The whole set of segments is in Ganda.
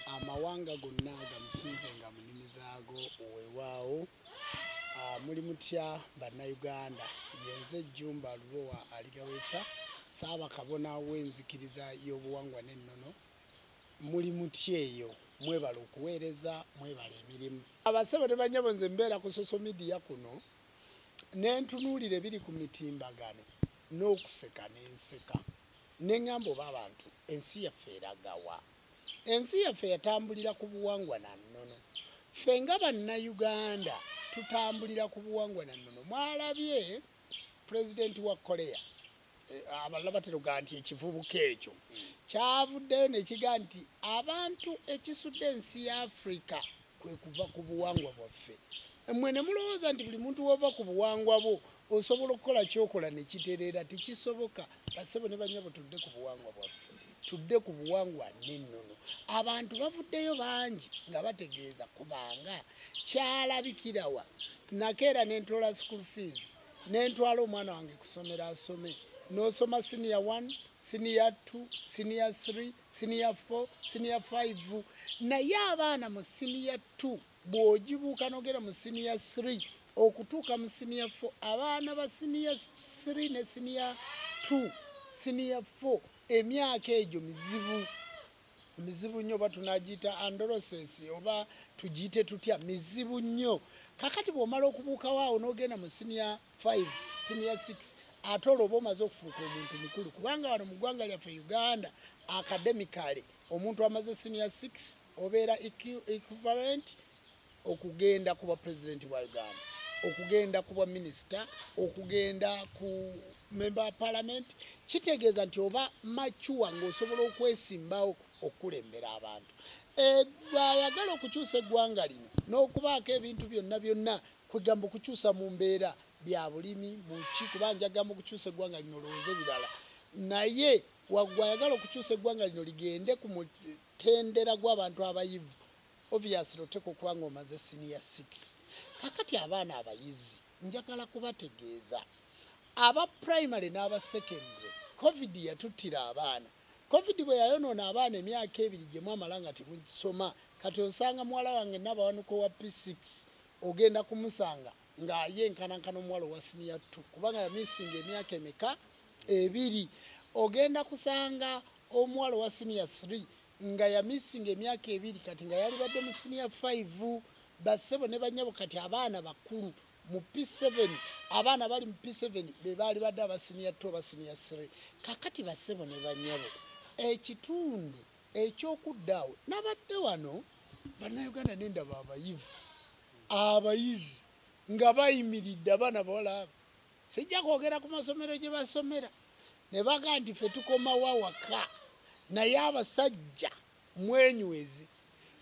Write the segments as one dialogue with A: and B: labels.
A: Amawanga gonna gamusinzenga mu nnimi zaago. Weewaawo. Muli mutya Bannayuganda? Yenze Jjumba Lubowa Aligaweesa, Ssaabakabona w'enzikiriza y'obuwangwa n'ennono. Muli mutya eyo? Mwebale okuweereza, mwebale emirimu. Bassebo ne bannyabo nze mbeera ku social media kuno ne ntunuulira ebiri ku mitimbagano n'okuseka ne nseka ne ngamba oba abantu ensi yaffe eraga wa? Ensi yaffe yatambulira ku buwangwa na nnono. Ffe nga Bannayuganda tutambulira ku buwangwa na nnono. Mwalabye Pulezidenti wa Korea, abalala batera okugamba nti ekivubuka ekyo kyavuddeyo ne kigamba nti abantu ekisudde ensi ya Afrika kwe kuva ku buwangwa bwaffe. Mmwe ne mulowooza nti buli muntu w'ova ku buwangwa bwo osobola okukola ky'okola ne kitereera. Tekisoboka. Bassebo ne bannyabo tudde ku buwangwa bwaffe. Tudde ku buwangwa n'ennono. Abantu bavuddeyo bangi nga bategeeza kubanga kyalabikira wa? Nakeera ne ntoola school fees ne ntwala omwana wange ku ssomero asome. N'osoma senior one, senior two, senior three, senior four, senior five naye abaana mu senior two bw'ogibuuka n'ogenda mu senior three okutuuka mu senior four abaana ba senior three ne senior two, senior four Emyaka egyo mizibu, mizibu nnyo, oba tunaagiyita andolosesi oba tugiyite tutya, mizibu nnyo. Kaakati bw'omala okubuukawo awo n'ogenda mu siniya five, siniya six, ate olwo oba omaze okufuuka omuntu mukulu, kubanga wano mu ggwanga lyaffe Uganda, academically, omuntu amaze siniya six obeera equivalent okugenda ku bwa pulezidenti bwa Uganda, okugenda ku bwa minisita, okugenda ku member wa parliament, kitegeeza nti oba mature ng'osobola okwesimbawo okukulembera abantu. Ayagala okukyusa eggwanga lino n'okubaako ebintu byonna byonna kwegamba okukyusa mu mbeera bya bulimi muki kuba njagamba okukyusa eggwanga lino olowooze birala naye waggwe ayagala okukyusa eggwanga lino ligende ku mutendera gw'abantu abayivu Obviously otekwa okuba nga omaze senior six. Kakati abaana abayizi njagala kubategeeza aba primary n'aba secondary covid yatuttira abaana. Covid bweyayonoona abaana emyaka ebiri gyemwamala nga temusoma kati osanga muwala wange Nabawanuka owa P6 ogenda kumusanga nga yenkanankana omuwala owa senior two kubanga yamissinga emyaka emeka? Ebiri. Ogenda kusanga omuwala owa senior three nga yamissinga emyaka ebiri kati nga yalibadde mu senior five bassebo ne bannyabo kati abaana bakulu mu P7 abaana abali mu P7 be baalibadde aba senior two oba senior three kakati bassebo ne bannyabo ekitundu ekyokudda awo nabadde wano bannayuganda ne ndaba abayivu abayizi nga bayimiridde abaana abawala abo Sijja kwogera ku masomero gye basomera ne bagamba nti ffe tukomawo awaka naye abasajja mwenyweze.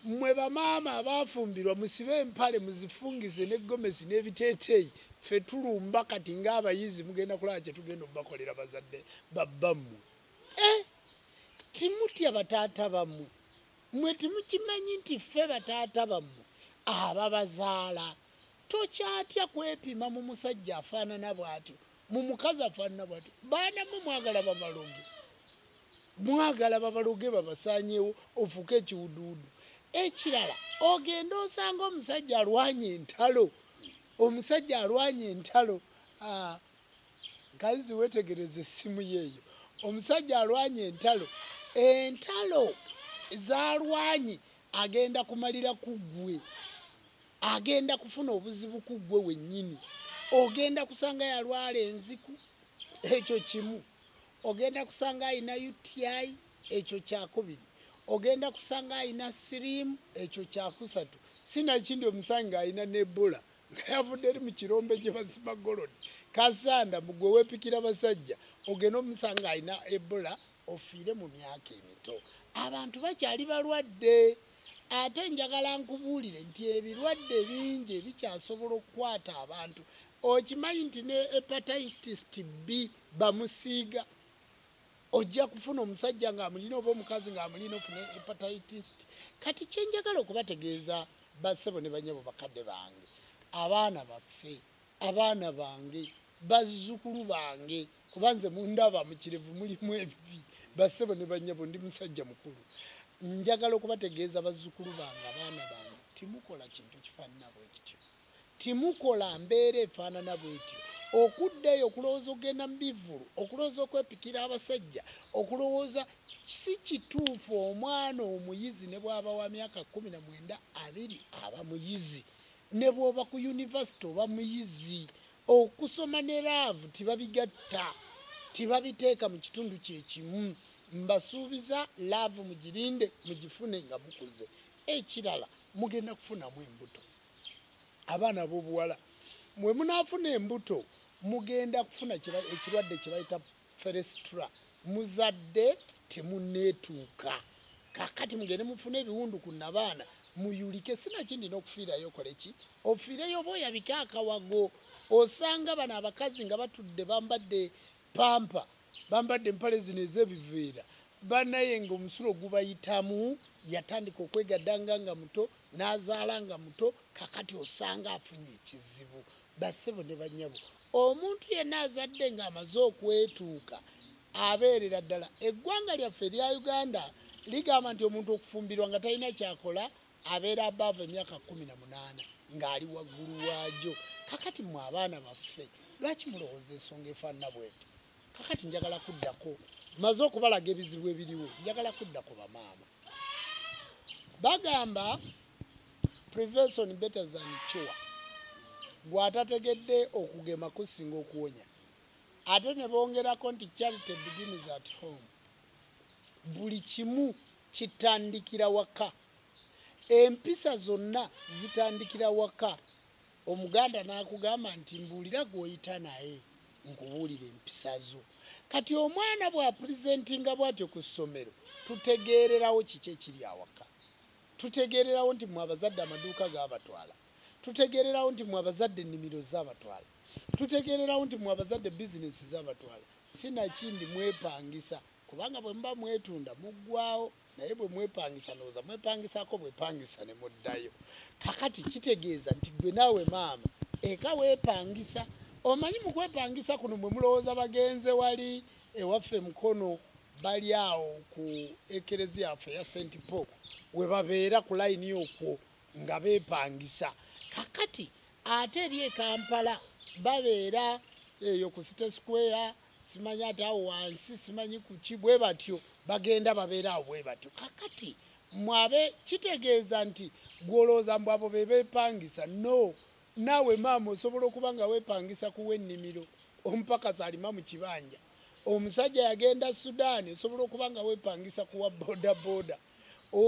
A: Mmwe bamaama abaafumbirwa musibe empale muzifungize ne gomesi n'ebiteeteeyi ffe tulumba kati ng'abayizi mugenda kulaba kye tugenda obakolera bazadde ba bbammwe. Eh! Timutya bataata bammwe? Mmwe temukimanyi nti ffe bataata bammwe ababazaala? Tokyatya kwepima mu musajja afaanana bw'atyo, mu mukazi afaanana bw'atyo. Baana mmwe mwagala babaloge, mwagala babaloge babasaanyeewo ofuuke ekiwuduwudu. Ekirala ogende osange omusajja alwanye entalo, omusajja alwanye entalo. Ah, Nkanzi wetegereze essimu ye eyo. Omusajja alwanye entalo, entalo z'alwanye agenda kumalira ku ggwe. Agenda kufuna obuzibu ku ggwe wennyini. Ogenda kusanga yalwala enziku, ekyo kimu. Ogenda kusanga alina UTI, ekyo kyakubiri. Ogenda kusanga alina siriimu, ekyo kyakusatu. Sinakindi omusange ng'alina ne Ebola nga yavudde eri mu kirombe gye basima golodi. Kasanda mbu gwe weepikira basajja, ogende omusanga ng'alina Ebola ofiire mu myaka emito. Abantu bakyali balwadde. Ate njagala nkubuulire nti ebirwadde bingi ebikyasobola okukwata abantu. Okimanyi nti ne Hepatitis B bamusiiga? Ojja kufuna omusajja ng'amulina oba omukazi ng'amulina ofune Hepatitis. Kati kye njagala okubategeeza bassebo ne bannyabo bakadde bange, abaana baffe, abaana bange, bazzukulu bange kuba nze mundaba mu kirevu mulimu envi bassebo ne bannyabo ndi musajja mukulu. Njagala okubategeeza bazzukulu bange, abaana bange, timukola kintu kifaanana bwe kityo. Timukola mbeera efaanana bw'etyo. Okudda eyo okulowooza okugenda mu bivvulu, okulowooza okwepikira abasajja, okulowooza si kituufu. Omwana omuyizi ne bw'aba wa myaka 19, 20, aba muyizi. Ne bw'oba ku yunivasite oba muyizi. Okusoma ne love tibabigatta, tibabiteeka mu kitundu kye kimu. Mbasuubiza love mugirinde mugifune nga mukuze. Ekirala mugenda kufunamu embuto. Abaana ab'obuwala mwe munaafuna embuto mugenda kufuna ekirwadde kye bayita ferestra. Muzadde temunneetuuka. Kaakati mugende mufune ebiwundu ku nnabaana muyulike, sinakindi n'okufiirayo okole ki? Ofiireyo oba oyabike akawago. Osanga bano abakazi nga batudde bambadde pampa, bambadde empale zino ez'ebiveera, banaye nga omusulo gubayitamu. Yatandika okwegaddanga nga muto, n'azaala nga muto, kakati osanga afunye ekizibu. Bassebo ne bannyabo, omuntu yenna azadde ng'amaze okwetuuka abeerera ddala. Eggwanga lyaffe erya Uganda ligamba nti omuntu okufumbirwa nga talina ky'akola abeera above emyaka 18, ng'ali waggulu waagyo. Kakati mmwe abaana baffe, lwaki mulowooza ensonga efaanana bw'etyo? Kakati njagala kuddako, mmaze okubalaga ebizibu ebiriwo, njagala kuddako bamaama. Bagamba prevention better than cure. Gw'atategedde, okugema kusinga okuwonya. Ate ne bongerako nti charity begins at home. Buli kimu kitandikira waka. Empisa zonna zitandikira waka. Omuganda n'akugamba nti mbuulira gw'oyita naye nkubuulira empisa zo. Kati omwana bw'apresentinga bw'atyo ku ssomero, tutegeererawo kiki ekiri awaka. Tutegeererawo nti mmwe abazadde amaduuka gaabatwala. Tutegeererawo nti mmwe abazadde ennimiro zaabatwala. Tutegeererawo nti mmwe abazadde bizinesi zaabatwala. Sinakindi mwepangisa, kubanga bwe muba mwetunda muggwaawo, naye bwe mwepangisa ndowooza mwepangisaako bwepangisa ne muddayo. Kakati kitegeeza nti ggwe naawe maama eka weepangisa. Omanyi mu kwepangisa kuno mwe mulowooza bagenze wali ewaffe Mukono, bali awo ku ekereziya yaffe eya St Paul we babeera ku layini okwo nga beepangisa. Kakati ate eri e Kampala babeera eyo ku City Square, simanyi ate awo wansi simanyi kuki, bwe batyo bagenda babeera awo bwe batyo. Kakati mwabe kitegeeza nti gw'olowooza mbu abo be beepangisa. No, naawe maama osobola okuba nga weepangisa kuwa ennimiro, omupakasi alima mu kibanja. Omusajja yagenda Sudan, osobola okuba nga weepangisa kuwa boda boda.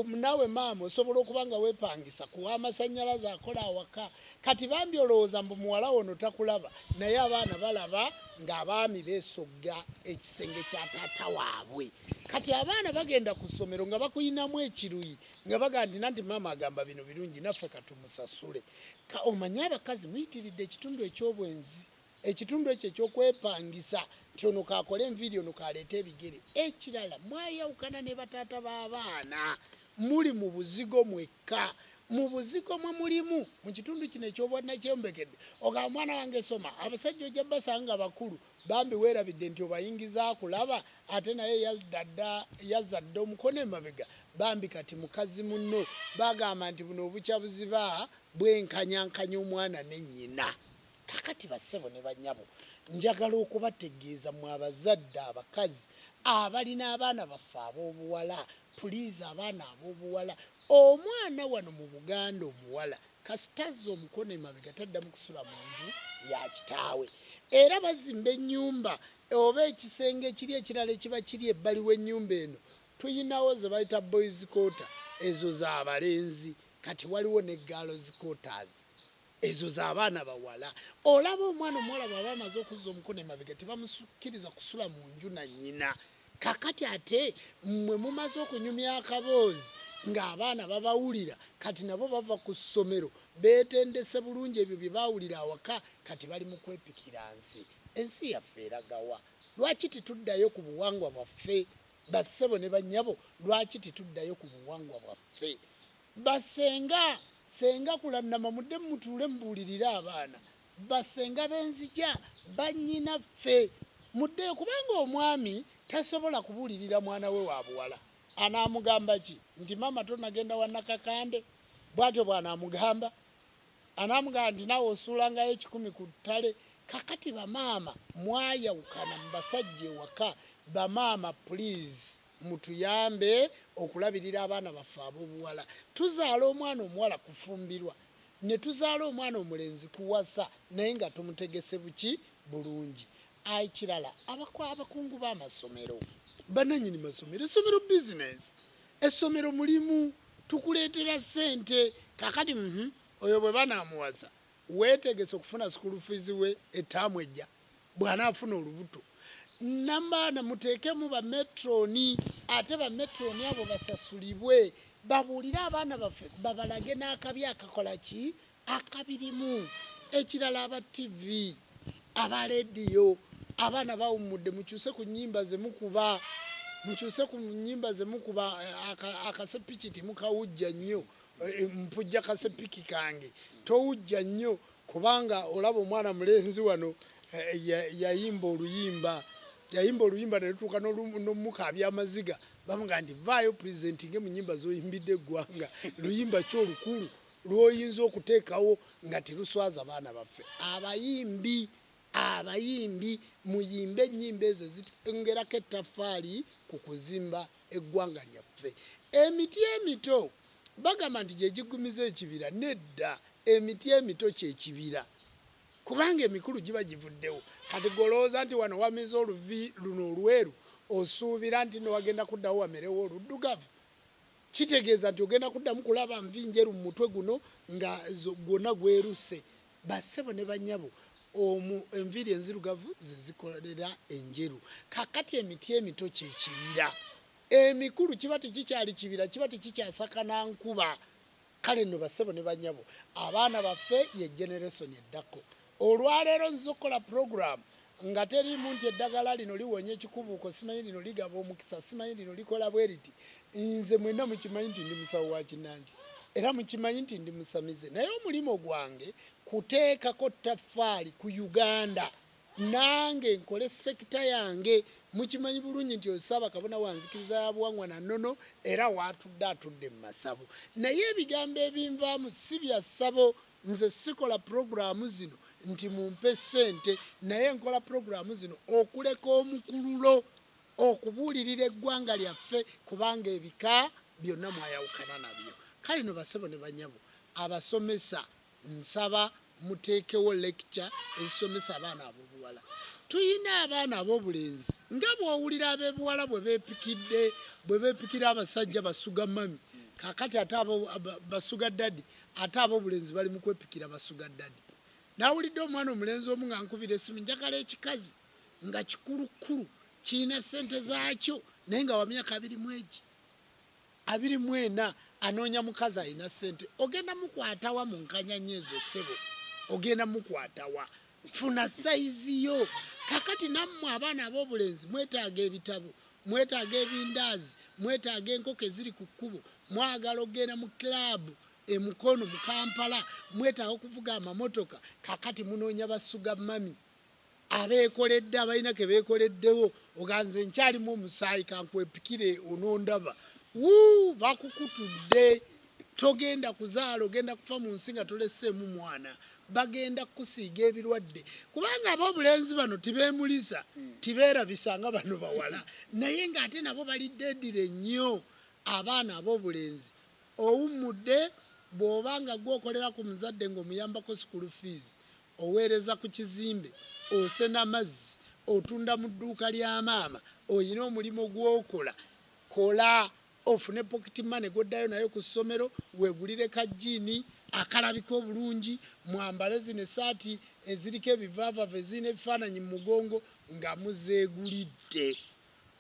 A: Naawe maama osobola okuba nga weepangisa kuwa amasannyalaze akola awaka. Kati bambi olowooza mbu muwala wono takulaba, naye abaana balaba ng'abaami beesogga ekisenge kya taata waabwe. Kati abaana bagenda ku ssomero nga bakuyinamu ekiruyi, nga bagamba nti nanti maama agamba bino birungi, naffe katumusasule. Omanyi abakazi muyitiridde ekitundu eky'obwenzi, ekitundu ekyo ekyokwepangisa nti ono kaakole enviiri, ono kaleete ebigere. Ekirala mwayawukana ne bataata b'abaana, muli mu buzigo mwekka. Mu buzigo mwe mulimu mu kitundu kino eky'obwannakyombekedde, ogamba mwana wange soma, abasajja ojja basanga bakulu, bambi weerabidde nti obayingiza akulaba, ate naye yazza dda omukono emabega. Bambi kati mukazi munno bagamba nti buno obukya buziba bwenkanyankanya omwana ne nnyina. Kakati bassebo ne bannyabo, njagala okubategeeza mmwe abazadde abakazi abalina abaana baffe ab'obuwala, puliizi abaana ab'obuwala, omwana wano mu Buganda omuwala kasita azza omukono emabega taddamu kusula mu nju ya kitaawe. Era bazimba ennyumba oba ekisenge ekiri ekirala ekiba kiri ebbali w'ennyumba eno, tuyinawo ze bayita boys quarter, ezo za balenzi. Kati waliwo ne girls quarters, ezo za baana bawala. Olaba omwana omuwala bw'aba amaze okuzza omukono emabega tebamukkiriza kusula mu nju na nnyina. Kakati ate mmwe mumaze okunyumya akaboozi ng'abaana babawulira, kati nabo bava ku ssomero beetendese bulungi ebyo bye baawulira awaka, kati bali mu kwepikira nsi. Ensi yaffe eragawa? Lwaki tituddayo ku buwangwa bwaffe? Bassebo ne bannyabo, lwaki tituddayo ku buwangwa bwaffe? Bassenga, ssenga Kulannama muddemu mutuule mubuulirire abaana. Bassenga b'enzija, bannyinaffe, muddeyo kubanga omwami tasobola kubuulirira mwana we wa buwala. Anaamugamba ki? Nti maama tonagenda wa Nakakande? Bw'atyo bw'anaamugamba? Anaamugamba nti naawe osuulangayo ekikumi ku ttale? Kakati bamaama mwayawukana mu basajja ewaka, bamaama please mutuyambe okulabirira abaana baffe ab'obuwala. Tuzaala omwana omuwala kufumbirwa, ne tuzaala omwana omulenzi kuwasa naye nga tumutegese buki bulungi. Ekirala abakungu b'amasomero, bannannyini masomero, essomero bizinensi, essomero mulimu, tukuleetera ssente. Kakati oyo bwe banaamuwasa, weetegese okufuna school fees we ettaamu ejja bw'anaafuna olubuto. Nambaana muteekemu ba metroni, ate ba metroni abo basasulibwe, babuulire abaana baffe, babalage n'akabi akakola ki akabirimu. Ekirala aba TV, aba rediyo, abaana bawummudde, mukyuse ku nnyimba ze mukuba, mukyuse ku nnyimba ze mukuba. Akasepiki timukawujja nnyo. Mpujja kasepiki kange, towujja nnyo, kubanga olaba omwana mulenzi wano yayimba oluyimba, yayimba oluyimba ne lutuuka n'omukaabya amaziga. Bamuga nti vaayo presentinge mu nnyimba z'oyimbidde eggwanga, luyimba ki olukulu lw'oyinza okuteekawo nga teruswaza baana baffe? Abayimbi, abayimbi muyimbe ennyimba ezo ezitongerako ettaffaali ku kuzimba eggwanga lyaffe. Emiti emito bagamba nti gye giggumiza ekibira. Nedda, emiti emito kyekibira, kubanga emikulu giba givuddewo. Kati golowooza nti wano wamize oluvi luno olweru, osuubira nti nowagenda kuddawo wamerewo oluddugavu? Kitegeeza nti ogenda kuddamu kulaba nvi njeru mu mutwe guno nga gwonna gweruse. Bassebo ne bannyabo, enviiri enzirugavu ze zikolera enjeru. Kakati emiti emito kyekibira, emikulu kiba tekikyali kibira, kiba tekikyasakana nkuba. Kale nno bassebo ne bannyabo, abaana baffe ye generation eddako. Olwaleero nziza okukola puroguramu nga teriimu nti eddagala lino liwonya ekikubuuko, simanyi lino ligaba omukisa, simanyi lino likola bwe riti. Nze mwenna mukimanyi nti ndi musawo wa kinnansi, era mukimanyi nti ndi musamize, naye omulimu gwange kuteekako ttaffaali ku Uganda, nange nkole sekita yange. Mukimanyi bulungi nti oyo Ssaabakabona wa nzikiriza ya buwangwa na nnono, era waatudde atudde mu masabo, naye ebigambo ebinvaamu si bya ssabo. Nze sikola pulogulaamu zino nti mumpe ssente, naye nkola pulogulaamu zino okuleka omukululo okubuulirira eggwanga lyaffe, kubanga ebika byonna mwayawukana nabyo. Kale no bassebo ne bannyabo abasomesa, nsaba muteekewo lecture ezisomesa abaana ab'obuwala. Tuyina abaana ab'obulenzi nga bw'owulira ab'ebuwala bwe beepikidde, bwe beepikira abasajja ba sugar mummy, kaakati ate abo ba sugar daddy, ate ab'obulenzi bali mu kwepikira ba sugar daddy. Nawulidde omwana omulenzi omu nga nkubira essimu, njagala ekikazi nga kikulukulu, kirina ssente zaakyo, naye nga wa myaka abiri mu egi, 24, anoonya mukazi alina ssente. Ogenda mukwatawa mu nkanyanya ezo, ssebo? Ogenda mukwatawa? Funa sayizi yo. Kakati nammwe abaana ab'obulenzi mwetaaga ebitabo, mwetaaga ebindaazi, mwetaaga enkoko eziri ku kkubo, mwagala okugenda mu kilaabu e Mukono, mu Kampala, mwetaaga okuvuga amamotoka. Kakati munoonya ba sugar mummy abeekoledde, abalina ke beekoleddewo. Oga nze nkyalimu omusaayi, kankwepikire onondaba. Wuu, bakukutudde, togenda kuzaala, ogenda kufa mu nsi nga toleseemu mwana. Bagenda kukusiiga ebirwadde, kubanga ab'obulenzi bano tibeemulisa, tibeerabisa nga bano bawala, naye ng'ate nabo bali deadly nnyo. Abaana ab'obulenzi, owummudde, bw'oba nga gwe okolera ku muzadde ng'omuyambako school fees, oweereza ku kizimbe, osena amazzi, otunda mu dduuka lya maama, olina omulimu gw'okola, kola ofune pocket money gw'oddayo nayo ku ssomero, weegulire ka jjiini akalabika obulungi, mwambale zino essaati eziriko ebivaavava ezirina ebifaananyi mu mugongo nga muzeegulidde.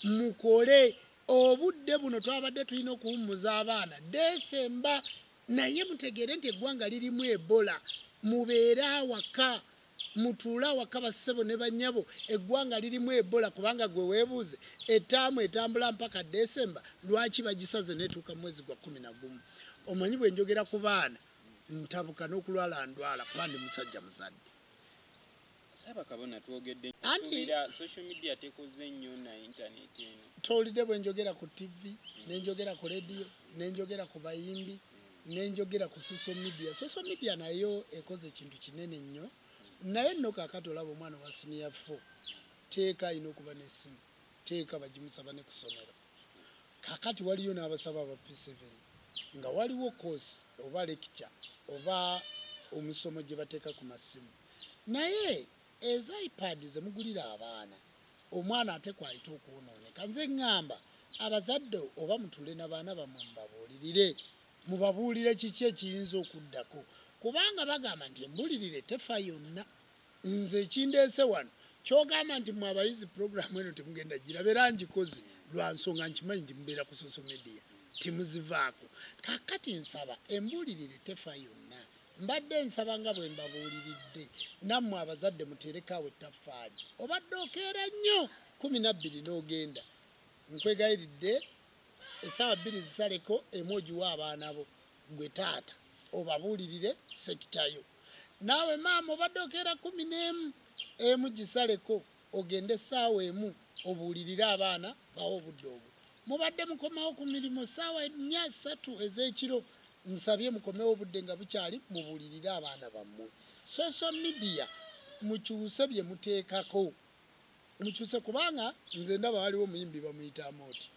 A: Mukole obudde buno twabadde tulina okuwummuza abaana Desemba, naye mutegeere nti eggwanga lirimu Ebola. Mubeere awaka, mutuule awaka bassebo ne bannyabo, eggwanga lirimu Ebola, kubanga gwe weebuuze ettaamu etambula mpaka Desemba, lwaki bagisaze n'etuuka mu mwezi gwa 11? Omanyi bwe njogera ku baana ntabuka n'okulwala ndwala, kuba ndi musajja muzadde.
B: Ssaabakabona twogedde
A: Anti
B: nsuubira social media tekoze nnyo na internet eno.
A: Towulidde bwe njogera ku TV? Nenjogera ku rediyo, nenjogera ku bayimbi, nenjogera ku social media. Social media nayo ekoze ekintu kinene nnyo, naye nno kaakati olaba omwana wa siniya 4 teeka alina okuba n'essimu, teeka bagimusaba ne ku ssomero. Kaakati waliyo n'abasaba aba P7 nga waliwo course oba lecture oba omusomo gye bateeka ku masimu, naye ezo iPad ze mugulira abaana, omwana ate kw'ayita okwonooneka. Nze ŋŋamba abazadde oba mutuule na baana bammwe mubabuulirire, mubabuulire kiki ekiyinza okuddako, kubanga bagamba nti embulirire tefa yonna. Nze ekindeese wano ky'ogamba nti mmwe abayizi pulogulaamu eno temugenda giraba, era ngikoze lwa nsonga nkimanyi nti mubeera ku social media temuzivaako. Kaakati nsaba embuulirire tefa yonna. Mbadde nsaba nga bwe mbabuuliridde, nammwe abazadde muteereko awo ettaffaali. Obadde okeera nnyo 12 n'ogenda, nkwegayiridde essaawa bbiri zisaleko emu ogiwe abaana bo ggwe taata obabuulirire sekita yo. Naawe maama obadde okeera 11, emu gisaleko ogende essaawa emu obuulirire abaana bawe obudde obwo. Mubadde mukomawo ku mirimu ssaawa nnya ssatu ez'ekiro, nsabye mukomewo obudde nga bukyali mubuulirire abaana bammwe. Social media mukyuse bye muteekako, mukyuse kubanga nze ndaba waliwo omuyimbi bamuyita Amooti,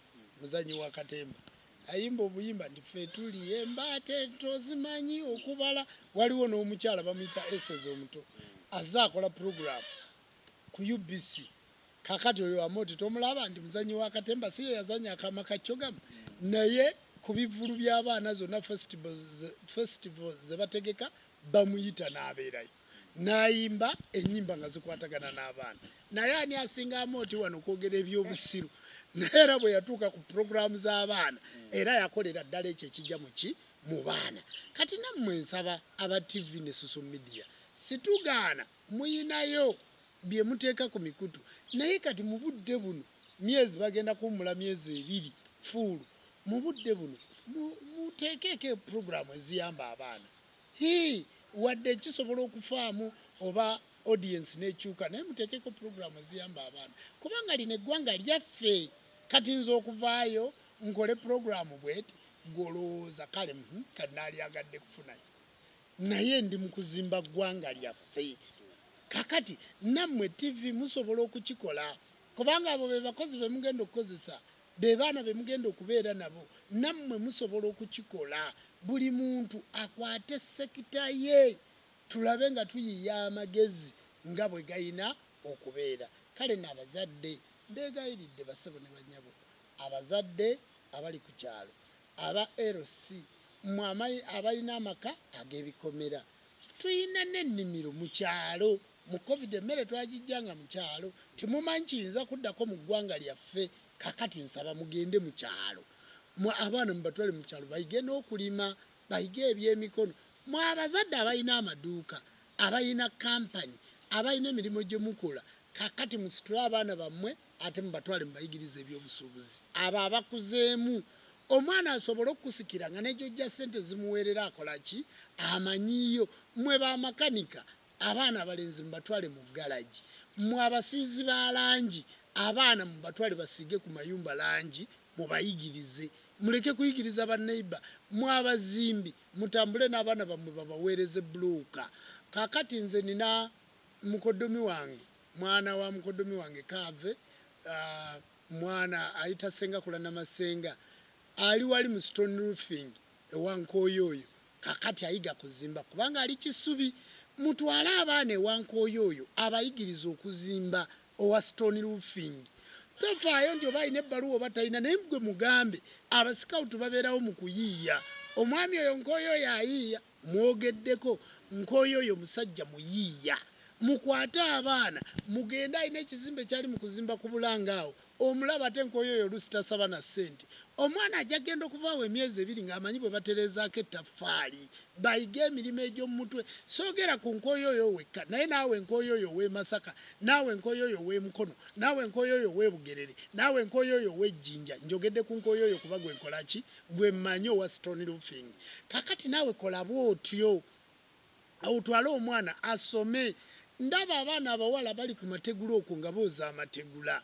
A: muzannyi wa katemba, ayimba obuyimba nti ffe tuli embaata ento zimanyi okubala. Waliwo n'omukyala bamuyita Eseza omuto azze akola pulogulaamu ku UBC. Kaakati oyo Amooti tomulaba nti muzannyi wa katemba, si ye yazannya akaama ka CHOGM? Naye ku bivvulu by'abaana zonna festival ze bategeka bamuyita n'abeerayo n'ayimba ennyimba nga zikwatagana n'abaana. Naye ani asinga Amooti wano okwogera ebyobusiru? Naye era bwe yatuuka ku pulogulaamu z'abaana era yakolera ddala ekyo ekijja mu ki? Mu baana. Kati nammwe nsaba aba ttivi ne social media, situgaana muyinayo bye muteeka ku mikutu, naye kati mu budde buno myezi bagenda kuwummula myezi ebiri fuulu, mu budde buno muteekeeko pulogulaamu eziyamba abaana. Hii, wadde kisobola okufaamu oba audience n'ekyuka, naye muteekeko pulogulaamu eziyamba abaana kubanga lino eggwanga lyaffe. Kati nze okuvaayo nkole pulogulaamu bweti, ggwe olowooza kale kati naalyagadde kufuna ki? Naye ndi mu kuzimba ggwanga lyaffe. Kaakati nammwe ttivi musobola okukikola kubanga abo be bakozi be mugenda okukozesa, be baana be mugenda okubeera nabo, nammwe musobola okukikola. Buli muntu akwate sekita ye tulabe nga tuyiiya amagezi nga bwe galina okubeera. Kale nno abazadde mbeegayiridde bassebo ne bannyabo, abazadde abali ku kyalo, aba LC, mmwe abalina amaka ag'ebikomera, tulina n'ennimiro mu kyalo. Mu Covid emmere twagiggyanga mu kyalo, temumanyi kiyinza kuddako mu ggwanga lyaffe. Kaakati nsaba mugende mu kyalo, mmwe abaana mubatwale mu kyalo bayige n'okulima, bayige ebyemikono. Mmwe abazadde abalina amaduuka, abalina kampani, abalina emirimu gye mukola, kaakati musitule abaana bammwe ate mubatwale mubayigirize ebyobusuubuzi. Abo abakuzeemu, omwana asobole okukusikira nga ne gy'oggya ssente zimuweerera akola ki? Amanyiiyo. Mmwe bamakanika, abaana abalenzi mubatwale mu galagi. Mmwe abasiizi ba langi, abaana mubatwale basiige ku mayumba langi mubayigirize. Muleke kuyigiriza ba neighbour. Mmwe abazimbi, mutambule n'abaana bammwe babaweereze bbulooka. Kaakati nze nina mukoddomi wange, mwana wa mukoddomi wange Kaave, mwana ayita Ssenga Kulanama Ssenga, ali wali mu Stone Roofing ewa Nkooyooyo. Kaakati ayiga kuzimba kubanga ali Kisubi. Mutwale abaana ewa Nkooyooyo abayigirize okuzimba owa Stone Roofing. Tofaayo nti oba alina ebbaluwa oba talina, naye ggwe mugambe abasikawutu babeerawo mu kuyiiya. Omwami oyo Nkooyooyo ayiiya, mwogeddeko. Nkooyooyo musajja muyiiya. Mukwate abaana mugende, alina ekizimbe ky'ali mu kuzimba ku Bulange awo. Omulaba ate Nkooyooyo oluusi tasaba na ssente. Omwana ajja kugenda okuva awo emyezi ebiri ng'amanyi bwe batereezaako ettaffaali. Bayige emirimu egy'omu mutwe. Soogera ku Nkooyooyo wekka naye naawe Nkooyooyo ow'e Masaka, naawe Nkooyooyo ow'e Mukono, naawe Nkooyooyo ow'e Bugerere, naawe Nkooyooyo ow'e Jinja. Njogedde ku Nkooyooyo kuba gwe nkola ki? Gwe mmanyi owa Stone Roofing. Kaakati naawe kola bw'otyo. Otwale omwana asome. Ndaba abaana abawala bali ku mategula okwo nga booza amategula.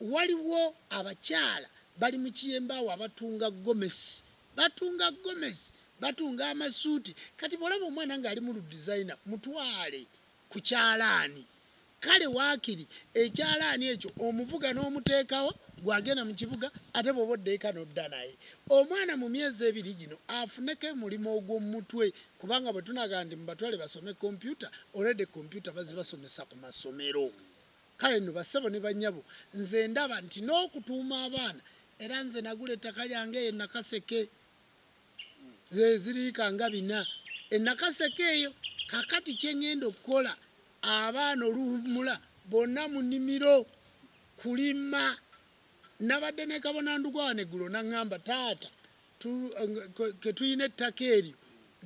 A: Waliwo abakyala Bali mu Kiyembe awo abatunga gomesi, batunga gomesi, batunga amasuuti. Kati bw'olaba omwana ng'ali mu ludizayina, mutwale ku kyalaani. Kale waakiri ekyalaani ekyo omuvuga n'omuteekawo, gw'agenda mu kibuga, ate bw'oba odda eka n'odda naye. Omwana mu myezi ebiri gino afuneko omulimu ogw'omu mutwe, kubanga bwe tunagamba nti mubatwale basome kompyuta, already kompyuta bazibasomesa ku masomero. Kale nno bassebo ne bannyabo, nze ndaba nti n'okutuuma abaana, era nze nagula ettaka lyange eyo e Nakaseke, ze ziriika nga bina e Nakaseke eyo. Kakati kye ŋŋenda okukola, abaana oluwummula bonna mu nnimiro kulima. Nabadde ne Kabona Ndugwa wano eggulo n'aŋŋamba, taata ke tulina ettaka eryo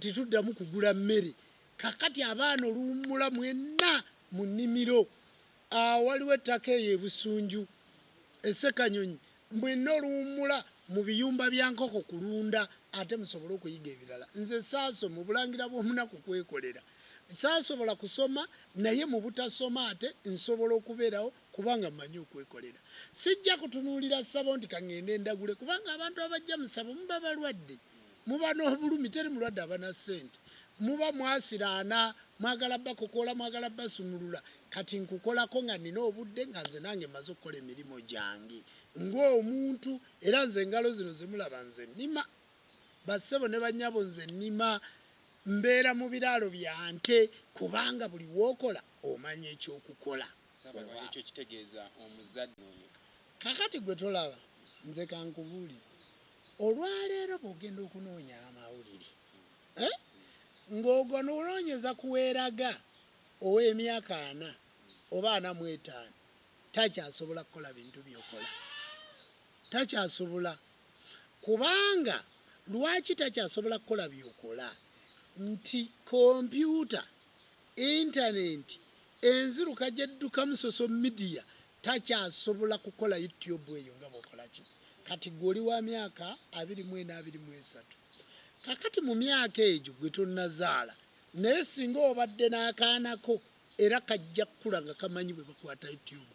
A: tituddamu kugula mmere. Kakati abaana oluwummula mwenna mu nnimiro. Waliwo ettaka eyo e Busunju, e Ssekanyonyi, mwenna oluwummula mu biyumba bya nkoko kulunda ate musobole okuyiga ebirala. Nze saasoma, obulangira bw'omunaku kwekolera. Saasobola kusoma naye mu butasoma ate nsobola okubeerawo kubanga mmanyi okwekolera. Sijja kutunuulira ssabo nti ka ŋŋende ndagule kubanga abantu abajja mu ssabo muba balwadde, muba n'obulumi, teri mulwadde aba na ssente. Muba mwasiraana, mwagala bakokoola, mwagala basumulula. Kati nkukolako nga nnina obudde nga nze nange mmaze okukola emirimu gyange ng'omuntu era nze engalo zino ze mulaba nze nnima. Bassebo ne bannyabo nze nnima. Mbeera mu biraalo bya nte kubanga buli w'okola omanya eky'okukola.
B: Ssaabakabona, ekyo kitegeeza omuzadde onoonyeka.
A: Kakati gwe tolaba? Nze kankubuulire, olwaleero bw'ogenda okunoonya amawulire, eh, ng'oganoonyeza ku weeraga ow'emyaka ana oba ana mu etaano takyasobola kukola bintu by'okola. Takyasobola. Kubanga lwaki takyasobola kukola by'okola? Nti kompyuta, intanenti, enziruka gy'eddukamu social media takyasobola kukola YouTube eyo nga bw'okola ki. Kati ggwe oli wa myaka 24, 23. Kakati mu myaka egyo ggwe tonnazaala naye singa obadde n'akaana ko era kajja kukula nga kamanyi bwe bakwata YouTube.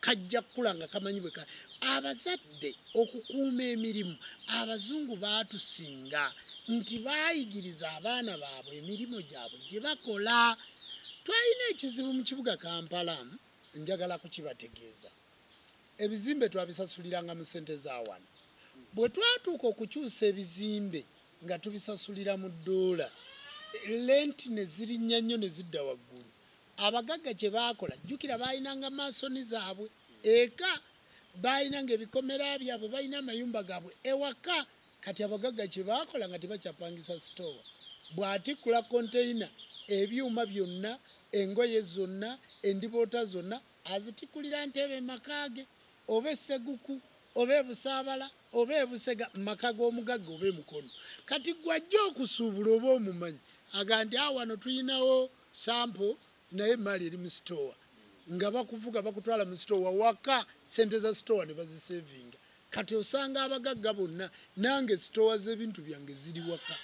A: Kajja kukula nga kamanyi bwe ka. Abazadde okukuuma emirimu, Abazungu baatusinga nti baayigiriza abaana baabwe emirimu gyabwe gye bakola. Twalina ekizibu mu kibuga Kampala, njagala kukibategeeza. Ebizimbe twabisasuliranga mu ssente za wano. Bwe twatuuka okukyusa ebizimbe nga tubisasulira mu ddoola, lenti ne zirinnya nnyo ne zidda waggulu. Abagagga kye baakola, jjukira baalinanga maasoni zaabwe eka, baalinanga ebikomera byabwe, balina amayumba gaabwe ewaka. Kati abagagga kye baakola nga tebakyapangisa sitoowa, bw'atikkula konteyina, ebyuma byonna, engoye zonna, endiboota zonna azitikkulira Nteebe mu maka ge, oba e Sseguku, oba e Busaabala, oba e Busega, mu maka g'omugagga oba e Mukono. Kati ggwe ajja okusuubula oba omumanyi, agamba nti, Ah wano tulinawo Sample naye emaali eri mu sitoowa nga bakuvuga bakutwala mu sitoowa waka sente za sitoowa ne bazisevinga kati osanga abagagga bonna nange sitoowa z'ebintu byange ziri waka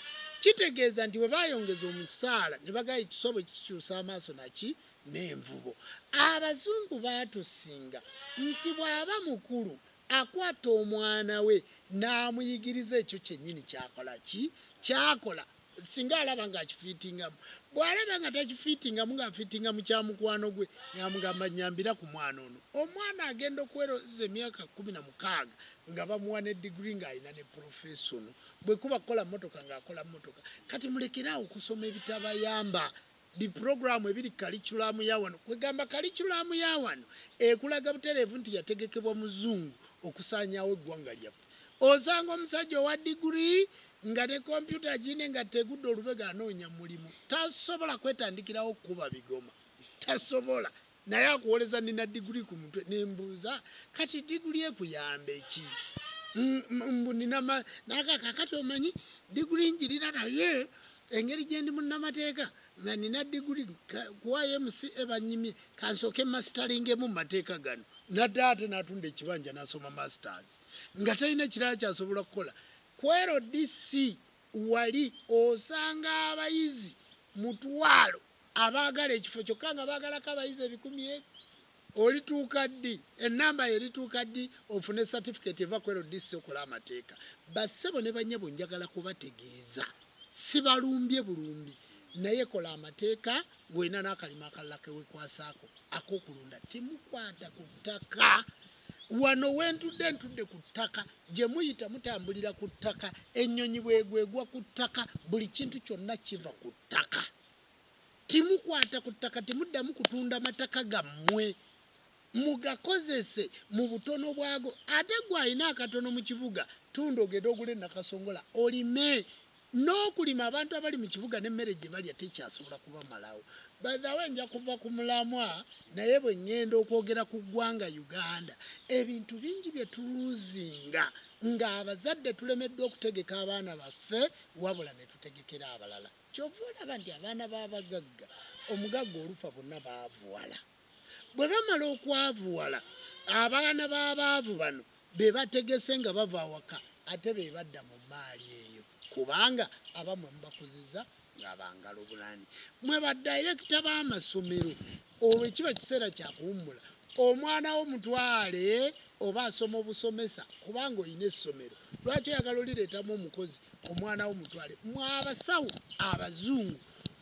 A: kitegeeza nti bwe bayongeza omusaala ne bagaya ekiswa bwe kikyusa amaaso naki n'envubo abazungu baatusinga nti bw'aba mukulu akwata omwana we n'amuyigiriza ekyo kyennyini kyakola ki kyakola Singa alaba nga akifiitingamu. Bw'alaba nga takifiitingamu ng'afiitinga mu kya mukwano gwe, ng'amugamba nnyambira ku mwana ono. Omwana agenda okuwereza emyaka 16 nga bamuwa ne diguli ng'alina ne pulofeesono. Bwe kuba kukola mmotoka ng'akola mmotoka. Kati mulekere awo okusoma ebitabayamba. Bi pulogulaamu ebiri ku kaliculamu ya wano. Kwegamba kaliculamu ya wano ekulaga butereevu nti yategekebwa Muzungu okusaanyaawo eggwanga lyaffe. Osanga omusajja owa diguli nga ne kompyuta agirina engatto egudde olubega anoonya mulimu. Tasobola kwetandikirawo kukuba bigoma. Tasobola. Naye akuwoleza nina diguli ku mutwe. Ne mbuuza kati diguli ekuyambe ki? Mbu nina ma, naga kakati omanyi diguli njirina naye engeri gyendi munnamateeka nga nina diguli ku YMCA bannyimye kansooke mastalingemu mu mateeka gano. Nadda ate n'atunda ekibanja n'asoma masters nga talina kirala ky'asobola kukola. Ku LDC wali osanga abayizi 500 abaagala ekifo kyokka nga baagalako abayizi ebikumi ebi. Olituuka ddi? Ennamba yo erituuka ddi ofune certificate eva ku LDC okola amateeka? Bassebo ne bannyabo, njagala kubategeeza, sibalumbye bulumbi, naye kola amateeka ng'olina n'akalima akalala kewekwasaako ak'okulunda. Temukwata ku ttaka. Wano wentudde, ntudde ku ttaka. Gye muyita mutambulira ku ttaka. Ennyonyi bwegwegwa ku ttaka. Buli kintu kyonna kiva ku ttaka. Timukwata ku ttaka, temuddamu kutunda mataka gammwe, mugakozese mu butono bwago. Ate gwe alina akatono mu kibuga, tunda ogende ogule Nakasongola olime. N'okulima, abantu abali mu kibuga n'emmere gye balya tekyasobola kubamalawo. By the way, nja kuva ku mulamwa, naye bwe ŋŋenda okwogera ku ggwanga Uganda, ebintu bingi bye tuluuzinga ng'abazadde tulemeddwa okutegeka abaana baffe, wabula ne tutegekera abalala. Kyova olaba nti abaana b'abagagga, omugagga olufa bonna baavuwala. Bwe bamala okwavuwala, abaana b'abaavu bano be bategese nga bava awaka, ate be badda mu maali eyo, kubanga abamwe mubakuziza ng'abangalo bulani. Mwe badirekita b'amasomero, olwo kiba kiseera kya kuwummula, omwana wo mutwale oba asoma obusomesa, kubanga olina essomero. Lwaki oyagala olireetamu omukozi? Omwana wo mutwale. Mwe abasawo abazungu,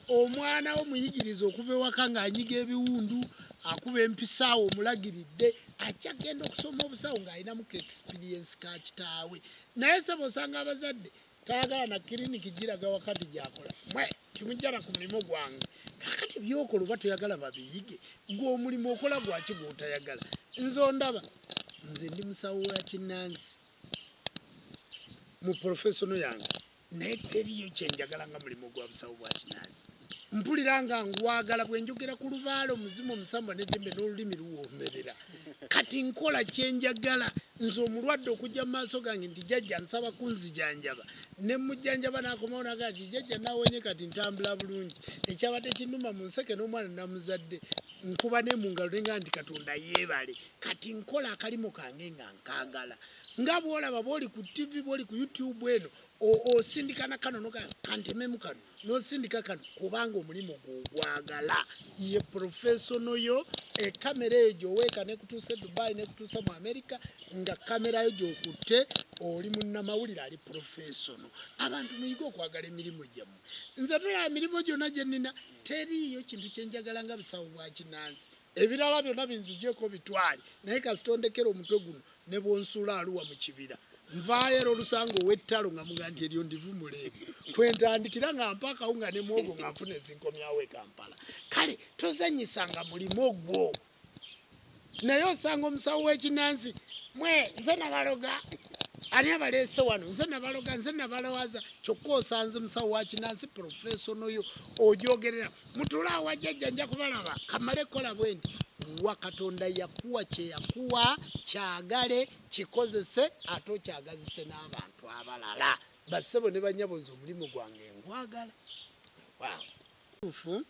A: omwana wo muyigiriza okuva ewaka ng'anyiga ebiwundu, akuba empisaawo, omulagiridde akyagenda okusoma obusawo ng'alinamu ka experience ka kitaawe. Naye sebo, osanga abazadde tayagala na kiriniki giraga wakati gyakola. Mwe timujjala ku mulimu gwange. Kakati byokola oba toyagala babiyige, gwe omulimu okola gwaki gwotayagala? Nze ondaba, nze ndi musawo wa kinnansi mu profession yange, naye teriyo kyenjagala nga mulimu gwa busawo bwa kinansi. Mpulira nga ngwagala. Bwe njogera ku lubaale, omuzimu, omusambwa nejembe, n'olulimi luwoomerera. Kati nkola kyenjagala. Nze omulwadde okujja mu maaso gange nti, "Jjajja, nsaba kunzijanjaba," ne mujjanjaba, n'akomawo nagaa nti, "Jjajja, nawonye, kati ntambula bulungi. Ekyabadde kinnuma mu nseke n'omwana namuzadde," nkuba ne mu ngalo nenga nti, "Katonda yeebale." Kati nkola akalimu kange nga nkaagala. Nga bwolaba, bwoli ku TV, bwoli ku YouTube eno, osindika na kano noga kantememu kano, nosindika kano, kubanga omulimu gwogwagala, ye profession yo. Ekamera eyo gyoweeka nekutuusa e Dubai, nekutuusa mu America, nga kamera yo gyokutte, oli munnamawulire ali professional. Abantu muyige okwagala emirimu gyammwe. Nze tolaba mirimu gyonna gye nnina, teriiyo kintu kyenjagala nga busawo bwa kinansi. Ebirala byonna binzigyeko bitwale, naye kasitondekera omutwe guno ne bwonsuula aluwa mu kibira, nvaayo era olusanga ow'ettalo nga muga nti eryo ndivumula. Ebyo kwentandikira nga mpakawo nga ne mwogo nga nfuna ezinkomyawo e Kampala. Kale tozanyisanga mulimu gwo. Naye osanga omusawo w'ekinansi, "Mwe, nze nabaloga, ani abaleese wano? Nze nabaloga, nze nabalowaza." Kyokka osanze musawo wa kinansi, profession yo ogyogerera. "Mutuule awo wajjajja, nja kubalaba, kamale kukola bwe nti." Wa Katonda yakuwa kye yakuwa, kyagale, kikozese, ate okyagazise n'abantu abalala. Bassebo ne bannyabo, nze omulimu gwange ngwagala. Waawo,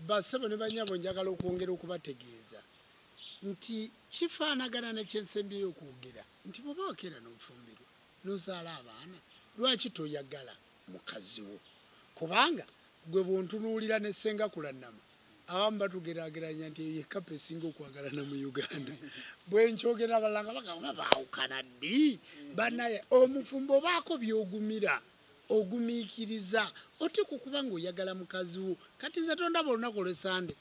A: bassebo ne bannyabo, njagala okwongera okubategeeza nti kifaanagana nekyensembyeyo okwogera nti bw'oba wakeera n'ofumbirwa n'ozaala abaana, lwaki toyagala mukazi wo? Kubanga gwe bw'ontunuulira ne Ssenga Kulannama, abamu batugerageranya nti eyo yekapa esinga okwagalana mu Uganda. Bwe nkyogera, abalala nga bagamba, "Baawukana ddi?" Banaye, omufumbo obaako by'ogumira, ogumiikiriza oteekwa okuba nga oyagala mukazi wo. Kati nze tondaba, olunaku olwesande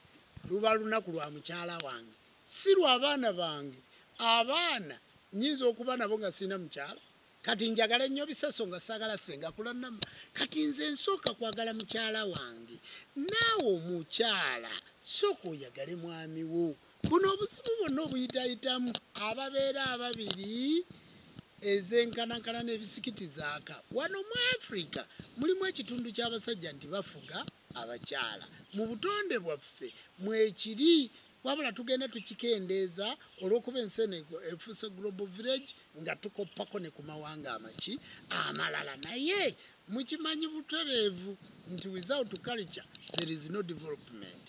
A: luba lunaku lwa mukyala wange, si lwa baana bange. Abaana nyinza okuba nabo nga sirina mukyala. Kati njagala ennyo bisaso nga saagala Senga Kulannama. Kati nze nsooka kwagala mukyala wange. Naawe omukyala, sooka oyagale mwami wo. Buno obuzibu bwonna obuyitayitamu, ababeera ababiri, ezenkanankana n'ebisikiti zaaka. Wano mu Africa mulimu ekitundu ky'abasajja nti bafuga abakyala. Mu butonde bwaffe mwekiri, wabula tugenda tukikendeeza olw'okuba ensi eno efuuse global village, nga tukoppako ne ku mawanga amaki amalala. Naye mukimanyi butereevu nti without culture there is no development.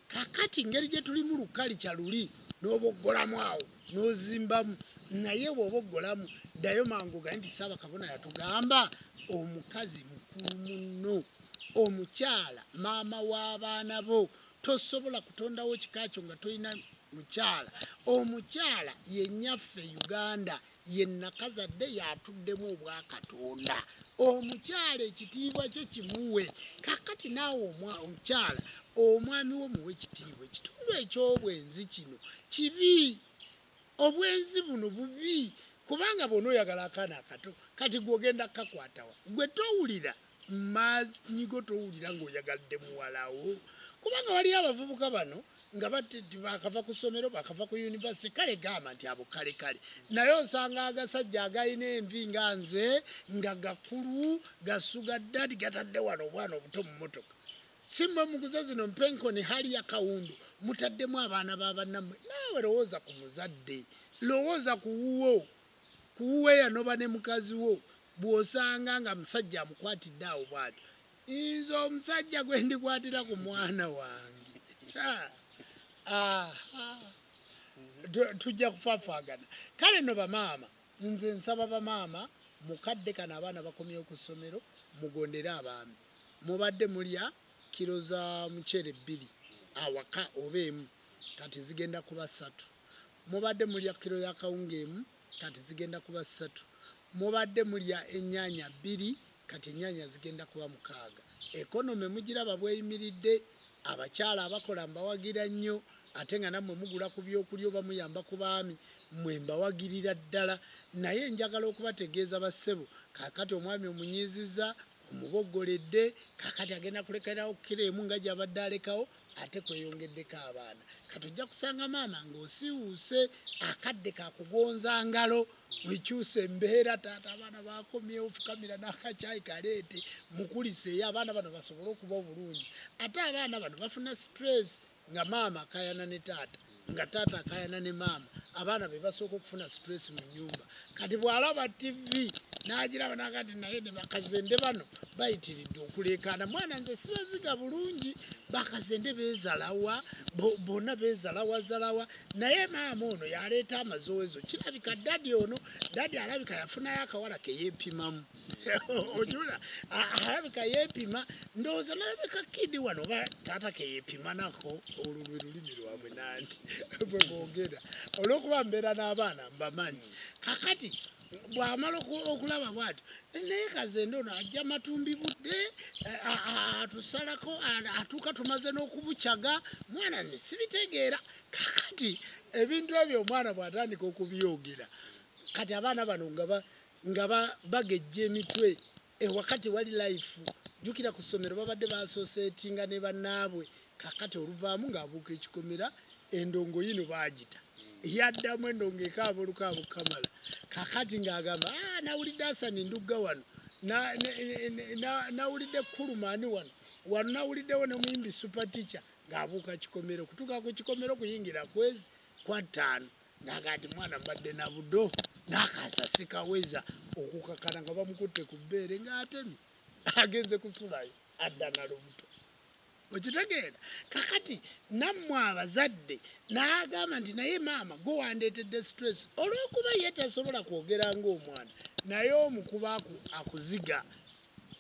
A: Kakati ngeri gye tulimu lukalica luli, n'oboggolamu awo n'ozimbamu, naye bw'oba oggolamu, ddayo mangu gaye nti Ssaabakabona yatugamba omukazi mukulu munno, omukyala maama w'abaana bo. Tosobola kutondawo kika kyo nga tolina Mukyala, omukyala ye nnyaffe Uganda, ye nnakazadde, y'atuddemu obwakatonda. Omukyala ekitiibwa kye kimuwe. Kakati naawe omukyala, omwami wo muwe ekitiibwa. Ekitundu eky'obwenzi kino kibi, obwenzi buno bubi, kubanga bw'ona oyagala akaana akato, kati gwe ogenda kukakwatawa? Gwe towulira maanyigo, towulira ng'oyagadde muwalawo, kubanga waliyo abavubuka bano nga bakava ku ssomero, bakava ku yunivasite, kale gamba nti abo kale kale, naye osanga agasajja agalina envi nga nze, nga gakulu, gasuga ddadi, gatadde wano obwana obuto mu mmotoka. Si mmwe muguze zino mpenkoni hali ya kawundu, mutaddemu abaana ba bannammwe. Naawe lowooza ku muzadde, lowooza ku wuwo, ku wuwo eyanoba ne mukazi wo, bw'osanga nga musajja amukwatidde awo bw'atyo. Nze omusajja gwe ndikwatira ku mwana wange, tujja kufafaagana. Kale nno bamaama, nze nsaba bamaama, mukadde kano abaana bakomyewo ku ssomero, mugondere abaami. Mubadde mulya kiro za muceere 2 awaka oba 1, kati zigenda kuba 3. Mubadde mulya kiro ya kawunga 1, kati zigenda kuba 3. Mubadde mulya ennyaanya 2, kati ennyaanya zigenda kuba 6. Ekonome mugiraba bweyimiridde, abakyala abakola mbawagira nnyo, ate nga nammwe mugula ku byokulya oba muyamba ku baami, mmwe mbawagirira ddala. Naye njagala okubategeeza bassebo, kaakati omwami omunyiizizza, omuboggoledde, kaakati agenda kulekerawo kiro emu nga gy'abadde alekawo, ate kweyongeddeko abaana. Kati ojja kusanga maama ng'osiiwuuse, akadde kakugonza ngalo, wekyusa embeera, taata abaana bakomyewo, fukamira n'akacaayi kaleete, mukuliseeyo abaana bano basobole okuba obulungi. Ate abaana bano bafuna stress nga maama akayana ne taata, nga taata akayana ne maama, abaana be basooka okufuna stress mu nnyumba. Kati bw'alaba TV n'agiraba n'agamba nti naye ne bakazende bano bayitiridde okuleekaana, mwana nze sibaziga bulungi, bakazende beezalawa, bonna beezalawazalawa, naye maama ono yaleeta amazowezo. Kirabika dadi ono, dadi alabika yafunayo akawala ke yeepimamu. Ojula alabika yeepima, ndowooza nalabika kidi wano oba taata ke yeepima nako, olwo lwe lulimi lwabwe nanti bwe boogera, olw'okuba mbeera n'abaana mbamanyi. Kakati bw'amala okulaba bw'atyo, naye kazende ono ajja matumbi budde, atusalako, atuuka tumaze n'okubukyaga, mwana nze sibitegeera. Kakati ebintu ebyo omwana bw'atandika okubyogera, kati abaana bano nga bagejja emitwe, ewakati wali life. Jjukira ku ssomero babadde baasooseetinga ne bannaabwe, kakati oluvaamu ng'abuuka ekikomera, endongo yino baagita, yaddamu endongo ekaaba olukaaba okukamala. Kakati ng'agamba, nawulidde Hasani Ndugga wano, nawulidde Kulumaani wano, wano nawuliddewo ne muyimbi super teacher, ng'abuuka kikomero, kutuuka ku kikomero kuyingira kwezi kwa 5, n'agamba nti mwana mbadde na budo, n'akasasi kaweza okukakana nga bamukutte ku bbeere ng'atemye, agenze kusulayo, adda na lubuto. Okitegeera? Kakati nammwe abazadde n'agamba nti naye maama gwe wandeetedde stress, olw'okuba ye tasobola kwogera ng'omwana, naye omukuba akuziga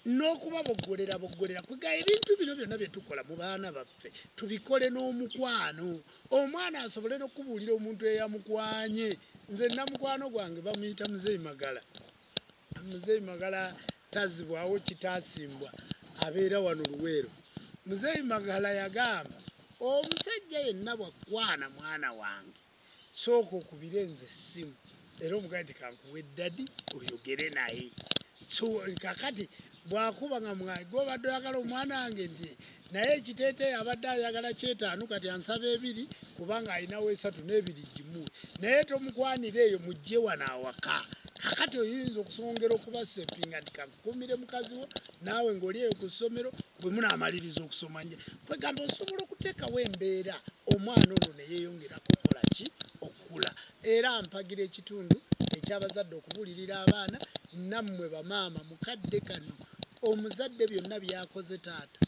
A: n'okuba boggolera boggolera. Kwega ebintu bino byonna bye tukola mu baana baffe tubikole n'omukwano, omwana asobole n'okubuulira omuntu eyamukwanye. Nze namukwano gwange bamuyita Muzeeyi Magala. Muzeeyi Magala tazibwawo kitaasimbwa, abeera wano Luweero. Muzeeyi Magala yagamba omusajja yenna bw'akwana mwana wange, sooka okubire nze essimu, era omugambe nti kankuwe ddadi oyogere naye. So kakati bw'akuba nga mwayi gw'obadde oyagala omwana wange nti naye ekiteeteeyi abadde ayagala 5 kati ansaba 2 kubanga alinawo 3 n'ebiri gimuwe, naye tomukwanira eyo mujje wano awaka. Kakati oyinza okusongera okubasepinga nti kankukuumire mukazi wo naawe ng'oli eyo ku ssomero, bwe munaamaliriza okusoma nje. Kwegamba osobola okuteekawo embeera omwana ono ne yeeyongera kukola ki? Okukula. Era mpagira ekitundu eky'abazadde okubuulirira abaana. Nammwe bamaama mukadde kano, omuzadde byonna by'akoze taata,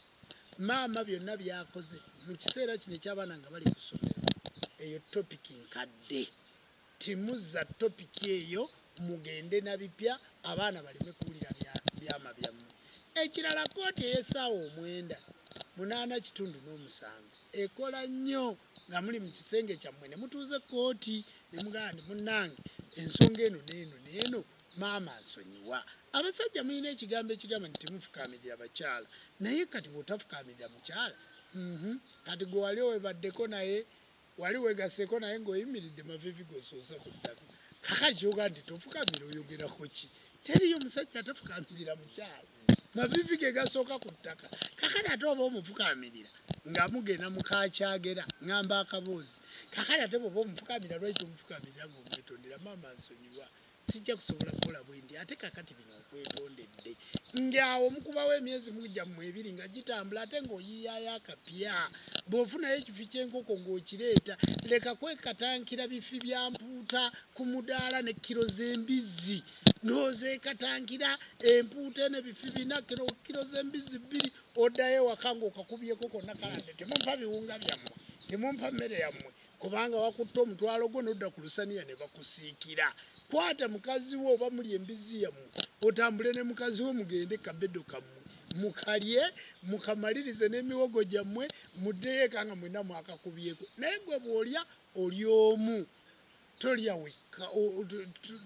A: maama byonna by'akoze mu kiseera kino eky'abaana nga bali ku ssomero, eyo topiki nkadde. Timuzza topiki eyo, mugende na bipya, abaana baleme kuwulira byama byammwe. Ekirala, kkooti ey'essaawa 9 8 kitundu n'omusanvu. Ekola nnyo nga muli mu kisenge kyammwe ne mutuuza ekkooti ne mugamba nti munnange ensonga eno n'eno n'eno maama nsonyiwa. Abasajja mulina ekigambo ekigamba nti temufukaamirira bakyala, naye kati bw'otafukaamirira mukyala, kati gwe wali owebaddeko naye, wali weegaseeko naye ng'oyimiridde maviivi g'osoose ku ttaka. Kaakati ky'ogamba nti tofukamira oyogerako ki? Teriiyo musajja atafukaamirira mukyala, maviivi ge gasooka ku ttaka. Kaakati ate oba omufukaamirira nga mugenda mu kakyagera, ŋŋamba akaboozi. Kaakati ate bw'oba omufukaamirira lwaki tomufukaamirira ng'omwetondera? Maama nsonyiwa, sijja kusobola kukola bwe ndi, ate kaakati bino nkwetondedde. Ng'awo mukubawo emyezi gyammwe ebiri nga gitambula ate ng'oyiiyaayo akapya. Bw'ofunayo ekifi ky'enkoko ng'okireeta, leka kwekatankira bifi bya mpuuta ku mudaala ne kiro z'embizzi. N'ozeekatankira empuuta eno ebifi 4, kiro z'embizzi 2, oddayo ewaka ng'okakubyeko konna kaladde. Temumpa biwunga byammwe, temumpa mmere yammwe, kubanga wakutte omutwalo gwo n'odda ku lusaniya ne bakusiikira. Kwata mukazi wo oba mulya embizzi yammwe, otambule ne mukazi wo mugende kabedo kammwe mukalye, mukamalirize n'emiwogo gyammwe, muddeyo eka nga mwenna mwakakubyeko. Naye gwe bw'olya oli omu, tolya wekka,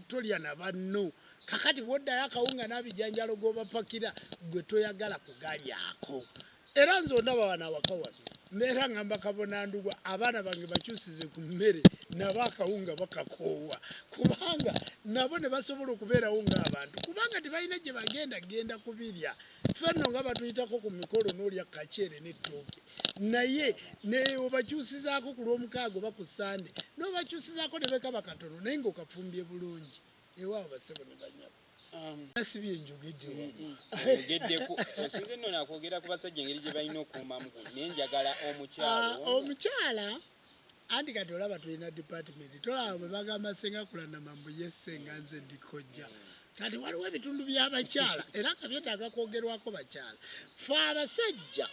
A: tolya na banno. Kakati bw'oddayo akawunga n'abijanjaalo g'obapakira, gwe toyagala kugalyako. Era nze ondaba wano awaka wano mbeera ngamba kabona ndugwa abaana bange bakyusize ku mmere, nabo akawunga bakakoowa, kubanga nabo ne basobola okubeerawo ng'abantu, kubanga tebalina gye bagenda genda kubirya. Ffe nno nga batuyitako ku mikolo n'olya kaceere n'ettooke, naye ne obakyusizaako ku Lwomukaaga oba ku Ssande, n'obakyusizaako ne bekaba katono, naye ng'okafumbye bulungi. Ewaawo bassebo ne bannyabo. Nasibye njogedde wamma.
B: Oyogeddeko osinze nno nakwogera ku basajja engeri gye balina okuumamu, naye njagala omukyala ono.
A: Omukyala anti kati olaba tulina department, tolaba bwe bagamba ssenga Kulanama mbu ye ssenga nze ndi kojja. Kati waliwo ebitundu by'abakyala era nga byetaaga kwogerwako bakyala. Ffe abasajja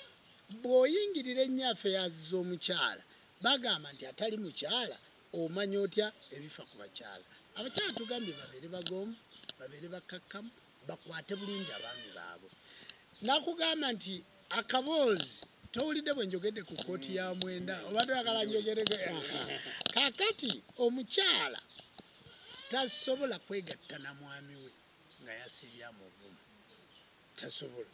A: bw'oyingirira ennyo affairs z'omukyala, bagamba nti atali mukyala omanya otya ebifa ku bakyala. Abakyala tugambye babeere bagonvu, babeere bakkakkamu, bakwate bulungi abaami baabwe. Nakugamba nti akaboozi towulidde bwe njogedde ku kkooti ya mwenda, obadde oyagala njogereko. Kaakati omukyala tasobola kwegatta na mwami we nga yasiibye amuvuma, tasobola.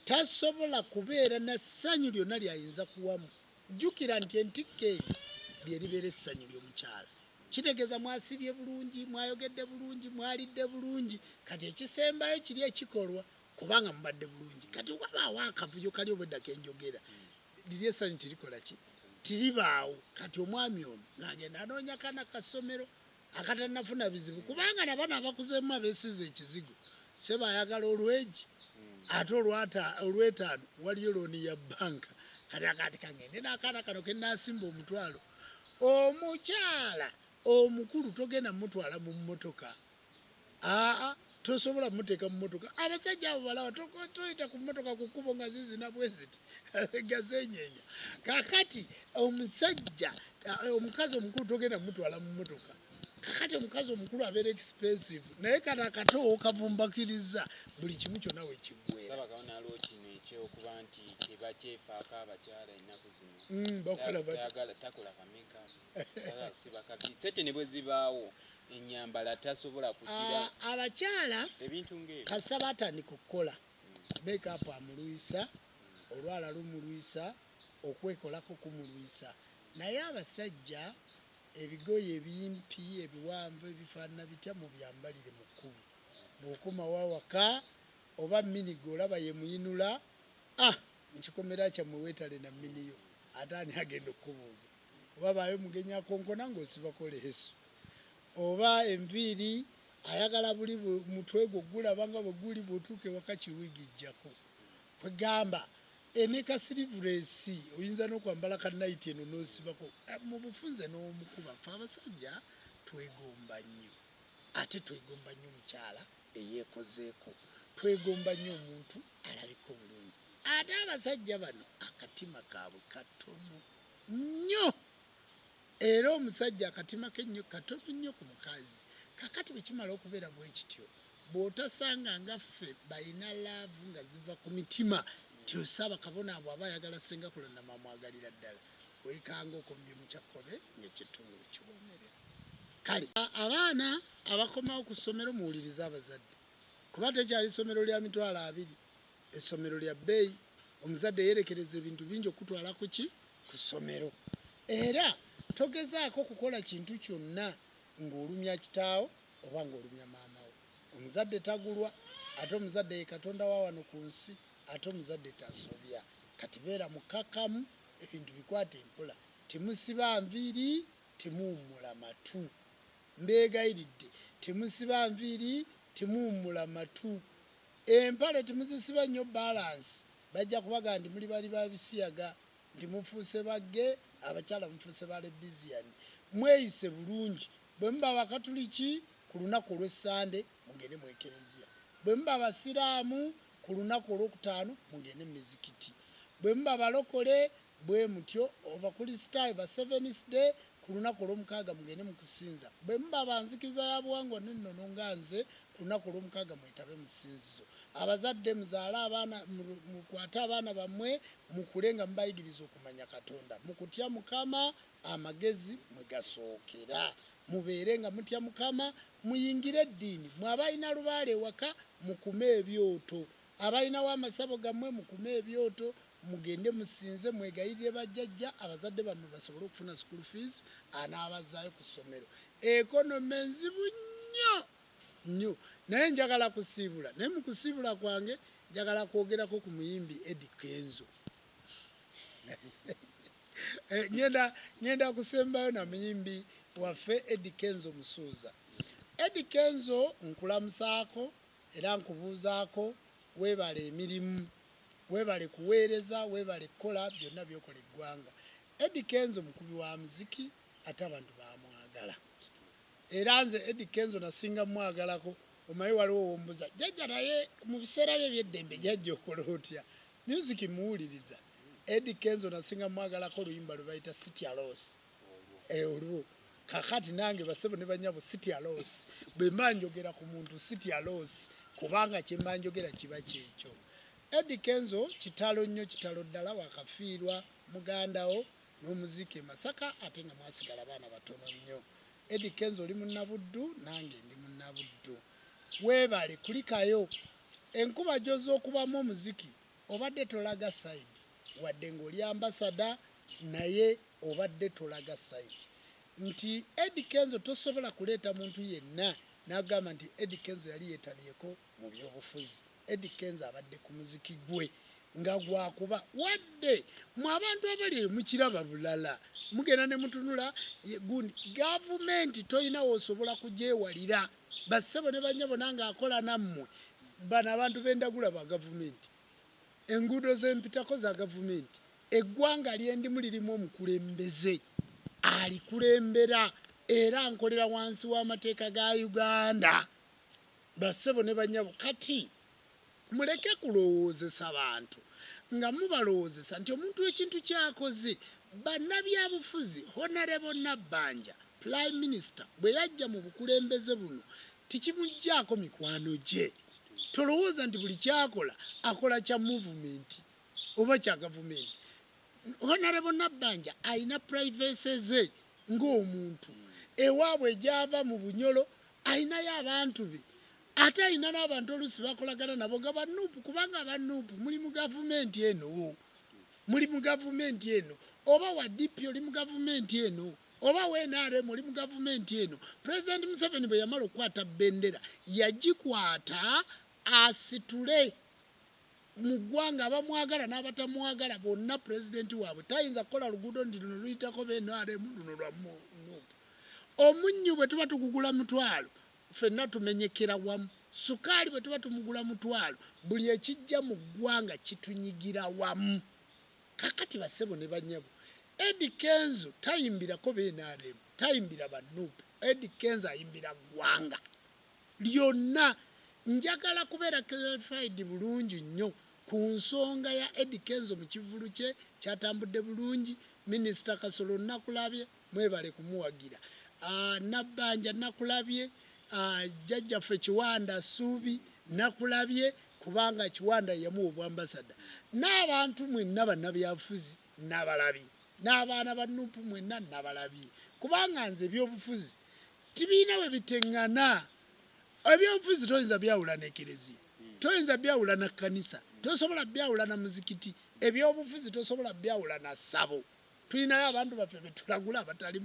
A: Tasobola kubeera na ssanyu lyonna ly'ayinza kuwamu. Jjukira nti entikko eyo lyeribeera essanyu ly'omukyala. Kitegeeza mwasiibye bulungi, mwayogedde bulungi, mwalidde bulungi, kati ekisembayo kiri ekikolwa kubanga mubadde bulungi. Kati wabaawo akavuyo kali obwedda ke njogera, liri essanyu tirikola ki? Tiribaawo. Kati omwami ono ng'agenda anoonya kaana ka ssomero akatannafuna bizibu, kubanga na bano abakuzeemu abeesiize ekizigo, ssebo ayagala olwegi ate olw'etaano waliyo looni ya bbanka. Kati akati kangende n'akaana kano ke nnaasimba omutwalo. Omukyala omukulu togenda mutwala mu mmotoka, aa tosobola muteeka mu mmotoka. Abasajja abo balaba toyita ku mmotoka ku kkubo nga zizina bwe ziti nga zeenyeenya. Kaakati omusajja omukazi omukulu togenda mutwala mu mmotoka. Kakati omukazi omukulu abeera expensive, naye kano akato okavumbakiriza buli kimu kyonna we kiggweera.
B: Ssaabakabona waliwo kino ekyokuba nti tebakyefaako abakyala ennaku zino.
A: Bakola batya?
B: Tayagala, takola ka makeup, tayagala kusiba kavi. Ssente ne bwe zibaawo ennyambala tasobola kugira.
A: Abakyala
B: ebintu ng'ebyo.
A: Kasita batandika okukola makeup amulwisa, olwala lumulwisa, okwekolako kumulwisa. Naye abasajja ebigoye ebimpi, ebiwanvu, ebifaanana bitya mubyambalire mu kkubo. Bw'okomawo awaka oba mini gw'olaba ye muyinula, mu kikomera kyammwe weetale na mini yo, ate ani agenda okukubuuza? Oba baayo mugenyi akonkona ng'osibako leesu, oba enviiri ayagala buli mutwe gwo gulaba nga bwe guli, bw'otuuka ewaka kiwigijjako. Kwegamba ene ka silivuresi oyinza n'okwambala ka nayiti eno n'osibako. Mu bufunze n'omukuba. Ffe abasajja twegomba nnyo, ate twegomba nnyo omukyala eyeekozeeko, twegomba nnyo omuntu alabika obulungi. Ate abasajja bano akatima kaabwe katono nnyo, era omusajja akatima ke nnyo katono nnyo ku mukazi. Kakati bwe kimala okubeera bwe kityo, bw'otasanga nga ffe balina laavu nga ziva ku mitima, Nti Ssaabakabona bw'aba ayagala Ssenga Kulannama amwagalira ddala, weekanga okombye mu kyakkobe ng'eky'ettungulu kiwoomerera. Kale abaana abakomawo ku ssomero muwulirize abazadde kuba tekyali ssomero lya 20,000, essomero lya bbeeyi. Omuzadde yeerekereza ebintu bingi okukutwala ku ki? Ku ssomero. Era togezaako kukola kintu kyonna ng'olumya kitaawo oba ng'olumya maama wo. Omuzadde tagulwa ate omuzadde ye Katonda wa wano ku nsi ate omuzadde tasobya. Kati beera mukkakkamu, ebintu bikwate mpola. Temusiba nviiri, temuwummula matu. Mbeegayiridde, temusiba nviiri, temuwummula matu. Empale temuzisiba nnyo bbaalansi, bajja kubagamba nti muli bali ba bisiyaga, nti mufuuse ba gay, abakyala mufuuse ba lebiziyani. Mweyise bulungi. Bwe muba Abakatuliki, ku lunaku olw'Essande mugende mu Ekereziya. Bwe muba Abasiraamu, ku lunaku Olwokutaano mugende mu mizikiti. Bwe muba Balokole, bwe mutyo, Abakulisitaayo ba Seventh Day, ku lunaku Olwomukaaga mugende mu kusinza. Bwe muba ba nzikiriza ya buwangwa n'ennono nga nze, ku lunaku Olwomukaaga mwetabe mu ssinzizo. Abazadde muzaale abaana, mukwate abaana bammwe mukule nga mubayigiriza okumanya Katonda. Mu kutya Mukama amagezi mwe gasookera. Mubeere nga mutya Mukama, muyingire eddiini. Mmwe abalina lubaale ewaka mukume ebyoto. Abalinawo amasabo gammwe mukume ebyoto, mugende musinze, mwegayirire bajjajja, abazadde bammwe basobole okufuna school fees anaabazzaayo ku ssomero. Economy nzibu nnyo nnyo naye njagala kusiibula naye mu kusiibula kwange njagala kwogerako ku muyimbi Eddy Kenzo. Eh, ngenda ngenda kusembayo na muyimbi waffe Eddy Kenzo Musuuza. Eddy Kenzo nkulamusaako era nkubuuzaako, weebale emirimu, weebale kuweereza, weebale kukola byonna by'okola eggwanga. Eddy Kenzo mukubi wa muziki ate abantu bamwagala. Era nze Eddy Kenzo nasinga mwagalako, omanyi waliwo wombuza jjajja naye mu biseera bye eby'eddembe jjajja okola otya? Music muwuliriza. Eddy Kenzo nasinga mwagalako oluyimba lwe bayita Sitya Loss. Olwo. Kakati nange basebo ne banyabo sitya loss. Bwe mba njogera ku muntu sitya loss kubanga kye mba njogera kiba kyekyo. Eddy Kenzo kitalo nnyo kitalo ddala wakafiirwa muganda wo n'omuziika e Masaka ate nga mwasigala baana batono nnyo. Eddy Kenzo oli Munnabuddu nange ndi Munnabuddu. Weebale kulikayo. Enkuba gy'ozze okubamu omuziki obadde tolaga side wadde ng'oli ambasada naye obadde tolaga side nti Eddy Kenzo tosobola kuleeta muntu yenna n'agamba nti Eddy Kenzo yali yeetabyeko mu byobufuzi. Eddy Kenzo abadde ku muziki gwe nga gwakuba wadde mwe abantu abali eyo mukiraba bulala mugenda ne mutunula gundi gavumenti tolina w'osobola kugyewalira bassebo ne bannyabo nange akola nammwe bano abantu b'endagula ba gavumenti enguudo z'empitako za gavumenti eggwanga lyendimu lirimu omukulembeze alikulembera era nkolera wansi w'amateeka ga Uganda bassebo ne bannyabo kati muleke kulowoozesa bantu nga mubalowoozesa nti omuntu ekintu ky'akoze bannabyabufuzi Honorable Nabbanja Prime Minister bwe yajja mu bukulembeze buno tikimuggyaako mikwano gye. Tolowooza nti buli ky'akola akola kya movement oba kya gavumenti. Honorable Nabbanja alina privacy ze ng'omuntu. Ewaabwe gy'ava mu Bunyoro alinayo abantu be ate alina n'abantu oluusi bakolagana nabo nga ba Nup kubanga aba Nup muli mu gavumenti eno. Muli mu gavumenti eno. Oba wa DP oli mu gavumenti eno. Oba wa nrm oli mu gavumenti eno. Pulezidenti Museveni bwe yamala okukwata bendera yagikwata asitule mu ggwanga abamwagala n'abatamwagala bonna pulezidenti waabwe tayinza kukola luguudo nti luno luyitako ba nrm luno lwa Nup. Omunnyu bwe tuba tugugula mutwalo ffenna tumenyekera wamu. Sukaali bwe tuba tumugula mutwalo buli ekijja mu ggwanga kitunyigira wamu. Kakati bassebo ne bannyabo, Eddy Kenzo tayimbirako ba nrm, tayimbira ba Nup, Eddy Kenzo ayimbira ggwanga lyonna. Njagala kubeera clarified bulungi nnyo ku nsonga ya Eddy Kenzo mu kivvulu kye kyatambudde bulungi. Minisita Kasolo nakulabye, mwebale kumuwagira. Nabbanja nakulabye, Jjajjaffe Kiwanda Ssuubi nakulabye. Kubanga Kiwanda yamuwa obwambasada. N'abantu mwenna bannabyabufuzi nabalabye, n'abaana ba Nupu mwenna nabalabye, kubanga nze ebyobufuzi tibiina we biteŋŋana. Ebyobufuzi toyinza byawula na ekereziya, toyinza byawula na kkanisa, tosobola byawula na muzikiti. Ebyobufuzi tosobola byawula na ssabo. Tulinayo abantu baffe betulagula abatali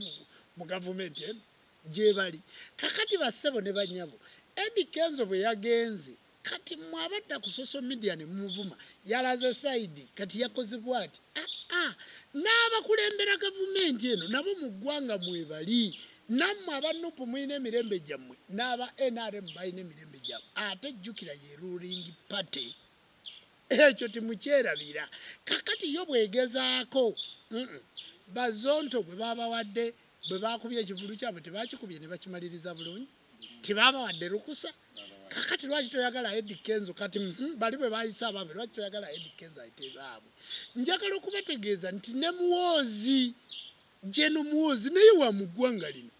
A: mu gavumenti eno gyebali. Kakati bassebo ne bannyabo, Eddy Kenzo bwe yagenze, kati mmwe abadda ku social media ne mumuvuma, yalaze side, kati yakoze bwati. Aa, n'abakulembera gavumenti eno nabo mu ggwanga mwebali. Nammwe aba Nupu mulina emirembe gyammwe, n'aba NRM balina emirembe gyabwe. Ate jjukira ye ruling party, ekyo timukyerabira. Kakati yo bwegezaako bazonto bwe babawadde, bwe bakubye ekivulu kyabwe, tebakikubye ne bakimaliriza bulungi, tebabawadde lukusa. Kakati lwaki toyagala Eddy Kenzo? Kati bali bwe bayise abaabwe, lwaki toyagala Eddy Kenzo ayite baabwe? Njagala okubategeeza nti ne Muwoozi, Jeno Muwoozi, naye wa mu ggwanga lino,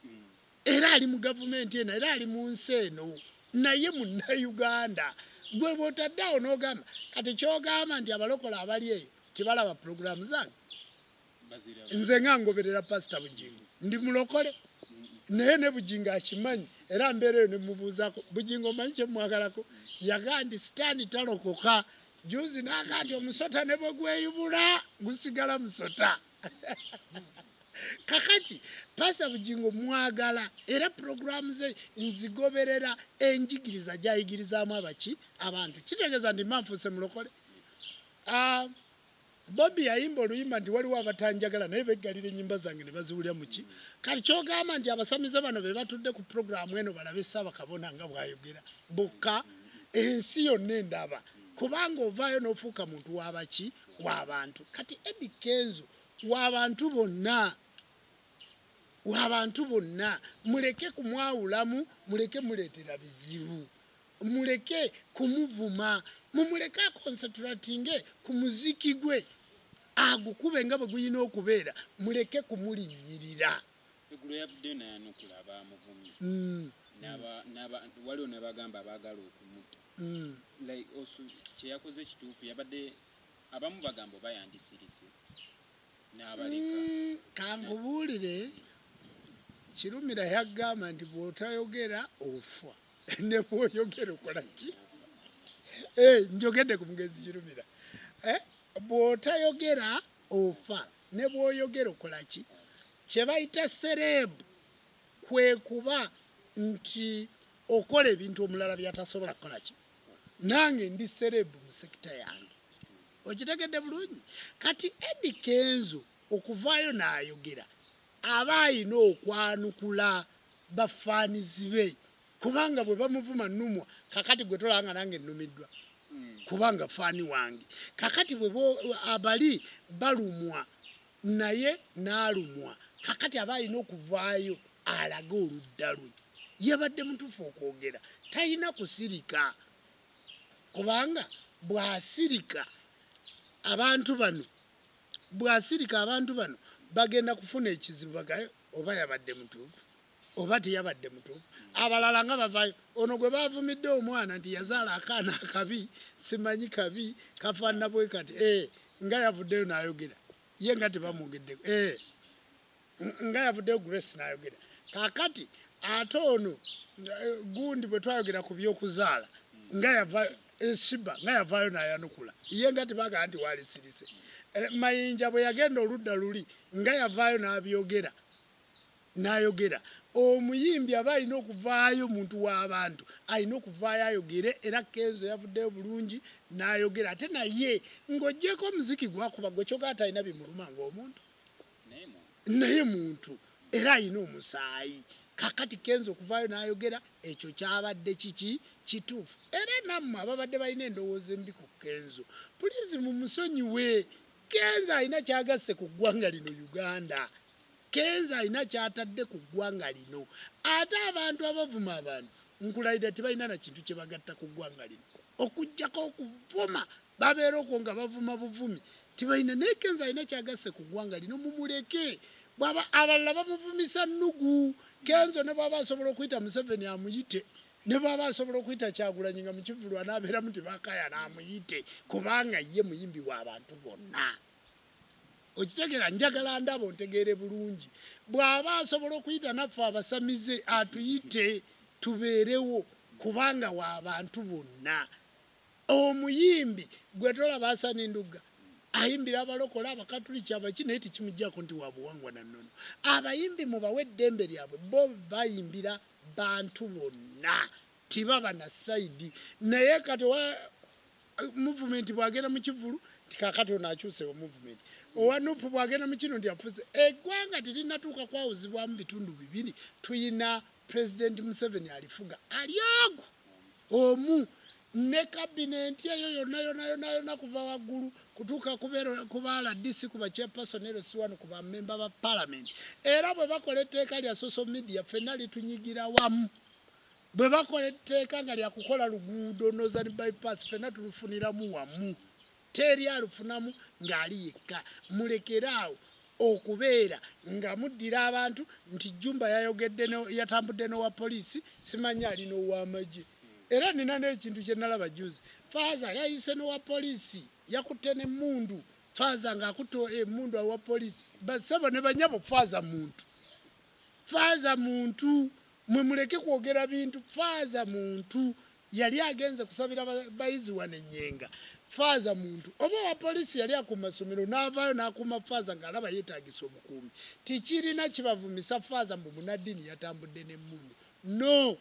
A: era ali mu gavumenti eno, era ali mu nsi eno, naye munnayuganda. Gwe bw'otadde awo n'ogamba kati kyogamba nti abalokola abali eyo tebalaba pulogulaamu zange. Nze nga ngoberera Pasita Bugingo, ndi mulokole, naye ne Bugingo akimanyi, era mbeera eyo ne mubuuzaako. Bugingo omanyi kye mwagalako? Yagaa nti sitaani talokoka. Juzi n'agaa nti omusota ne bwe gweyubula gusigala musota. Kakati Pasita Bugingo mwagala, era pulogulaamu ze nzigoberera, enjigiriza gy'ayigirizaamu abaki abantu. Kitegeeza nti mba nfuuse mulokole? Bobi yayimba oluyimba nti waliwo abatanjagala naye beggalira ennyimba zange ne baziwulira muki. Kati kyogamba nti abasamize bano be batudde ku pulogulaamu eno balabe Ssaabakabona nga bw'ayogera bokka, ensi yonna endaba, kubanga ovaayo n'ofuuka muntu w'abaki w'abantu. Kati Eddy Kenzo w'abantu bonna, w'abantu bonna, muleke kumwawulamu, muleke muleetera bizibu, muleke kumuvuma, mumuleke akonsentratinge ku muziki gwe, agukube nga bwe gulina okubeera, muleke kumulinnyirira.
B: Eggulo yavuddeyo n'ayanukula abamuvumye, waliwo n'abagamba abaagala okumutta. Like kye yakoze kituufu? Yabadde abamu bagamba oba yandisirise n'abaleka.
A: Kankubuulire, Kirumira yagamba nti bw'otayogera ofa, ne bw'oyogera okola ki? Njogedde ku mugenzi Kirumira. Bw'otayogera ofa, ne bw'oyogera okola ki? Kye bayita celeb kwe kuba nti okola ebintu omulala by'atasobola kukola ki. Nange ndi celeb mu sector yange, okitegedde bulungi? Kati Eddy Kenzo okuvaayo n'ayogera, aba ayina okwanukula bafaanizi be, kubanga bwe bamuvuma nnumwa. Kakati gwe tolaba nga nange nnumiddwa kubanga fan wange. Kakati bwe abali balumwa naye n'alumwa, kakati aba alina okuvaayo alage oludda lwe. Yabadde mutuufu okwogera, talina kusirika, kubanga bw'asirika abantu bano, bw'asirika abantu bano bagenda kufuna ekizibu, bagaye oba yabadde mutuufu oba teyabadde mutuufu. Abalala nga bavaayo, ono gwe bavumidde omwana nti yazaala akaana akabi, simanyi kabi kafaanana bwe kati, nga yavuddeyo n'ayogera, ye nga tebamwogeddeko, nga yavuddeyo Grace n'ayogera. Kakati ate ono gundi bwe twayogera ku byokuzaala, nga yava Sheebah, nga yavaayo n'ayanukula, ye nga tebagamba nti walisirise. Mayinja bwe yagenda oludda luli, nga yavaayo n'abyogera n'ayogera. Omuyimbi aba alina okuvaayo, muntu w'abantu alina okuvaayo ayogere, era Kenzo yavuddeyo bulungi n'ayogera. Ate naye ng'oggyeko omuziki gwakuba, gwe kyogaa talina bimuluma ng'omuntu, naye muntu era alina omusaayi. Kakati Kenzo okuvaayo n'ayogera ekyo kyabadde kiki? Kituufu. Era nammwe ababadde balina endowooza embi ku Kenzo, please mumusonyiwe. Kenzo alina kyagasse ku ggwanga lino Uganda, Kenzo alina kyatadde ku ggwanga lino. Ate abantu abavuma abantu, nkulayira tebalina na kintu kye bagatta ku ggwanga lino okugjako okuvuma. Babeera okwo nga bavuma buvumi, tebalina. Naye Kenzo alina kyagasse ku ggwanga lino, mumuleke. Bwaba abalala bamuvumisa nnugu, Kenzo ne bwaba asobola okuyita Museveni amuyite. Ne bw'aba asobola okuyita Kyagulanyi nga mu kivvulu anaabeeramu tebakayana, amuyite, kubanga ye muyimbi w'abantu bonna. Okitegeera? Njagala ndaba ontegeere bulungi. Bw'aba asobola okuyita naffe abasamize, atuyite tubeerewo, kubanga w'abantu bonna. Omuyimbi gwe tolaba Hassan Ndugga ayimbira abalokole, Abakatuliki, abaki, naye tekimuggyako nti wa buwangwa na nnono. Abayimbi mubawe eddembe lyabwe, bo bayimbira bantu bonna, tibaba na side. Naye kati owa Movement bw'agenda mu kivvulu nti kaakati ono akyuse wa Movement, owa NUP bw'agenda mu kino nti afuuse. Eggwanga terinnatuuka kwawuzibwamu bitundu bibiri. Tuyina Pulezidenti Museveni alifuga ali ogu omu ne kabinenti eyo yonna yonna yonna yonna, kuva waggulu kutuuka ku ba RDC, ku ba chairperson, LC1, ku bamemba ba parliament. Era bwe bakola etteeka lya social media, ffenna litunyigira wamu. Bwe bakola etteeka nga lyakukola luguudo Northern Bypass, ffenna tulufuniramu wamu, teri alufunamu ng'ali yekka. Mulekeraawo okubeera nga muddira abantu nti Jumba yayogedde, yatambudde n'owa poliisi, simanyi ali n'ow'amagye. Era nina n'ekintu kye nalaba juzi, Faaza yayise n'owa poliisi, yakutte n'emmundu. Faaza ng'akutte emmundu awa poliisi. Bassebo ne banyabo, Faaza muntu, Faaza muntu. Mwe muleke kwogera bintu. Faaza muntu, yali agenze kusabira bayizi wano Ennyenga. Faaza muntu, oba owa poliisi yali akuuma ssomero n'avaayo n'akuuma Faaza ng'alaba yeetagisa obukuumi. Tikirina kibavumisa Faaza mbu munaddiini yatambudde n'emmundu. No,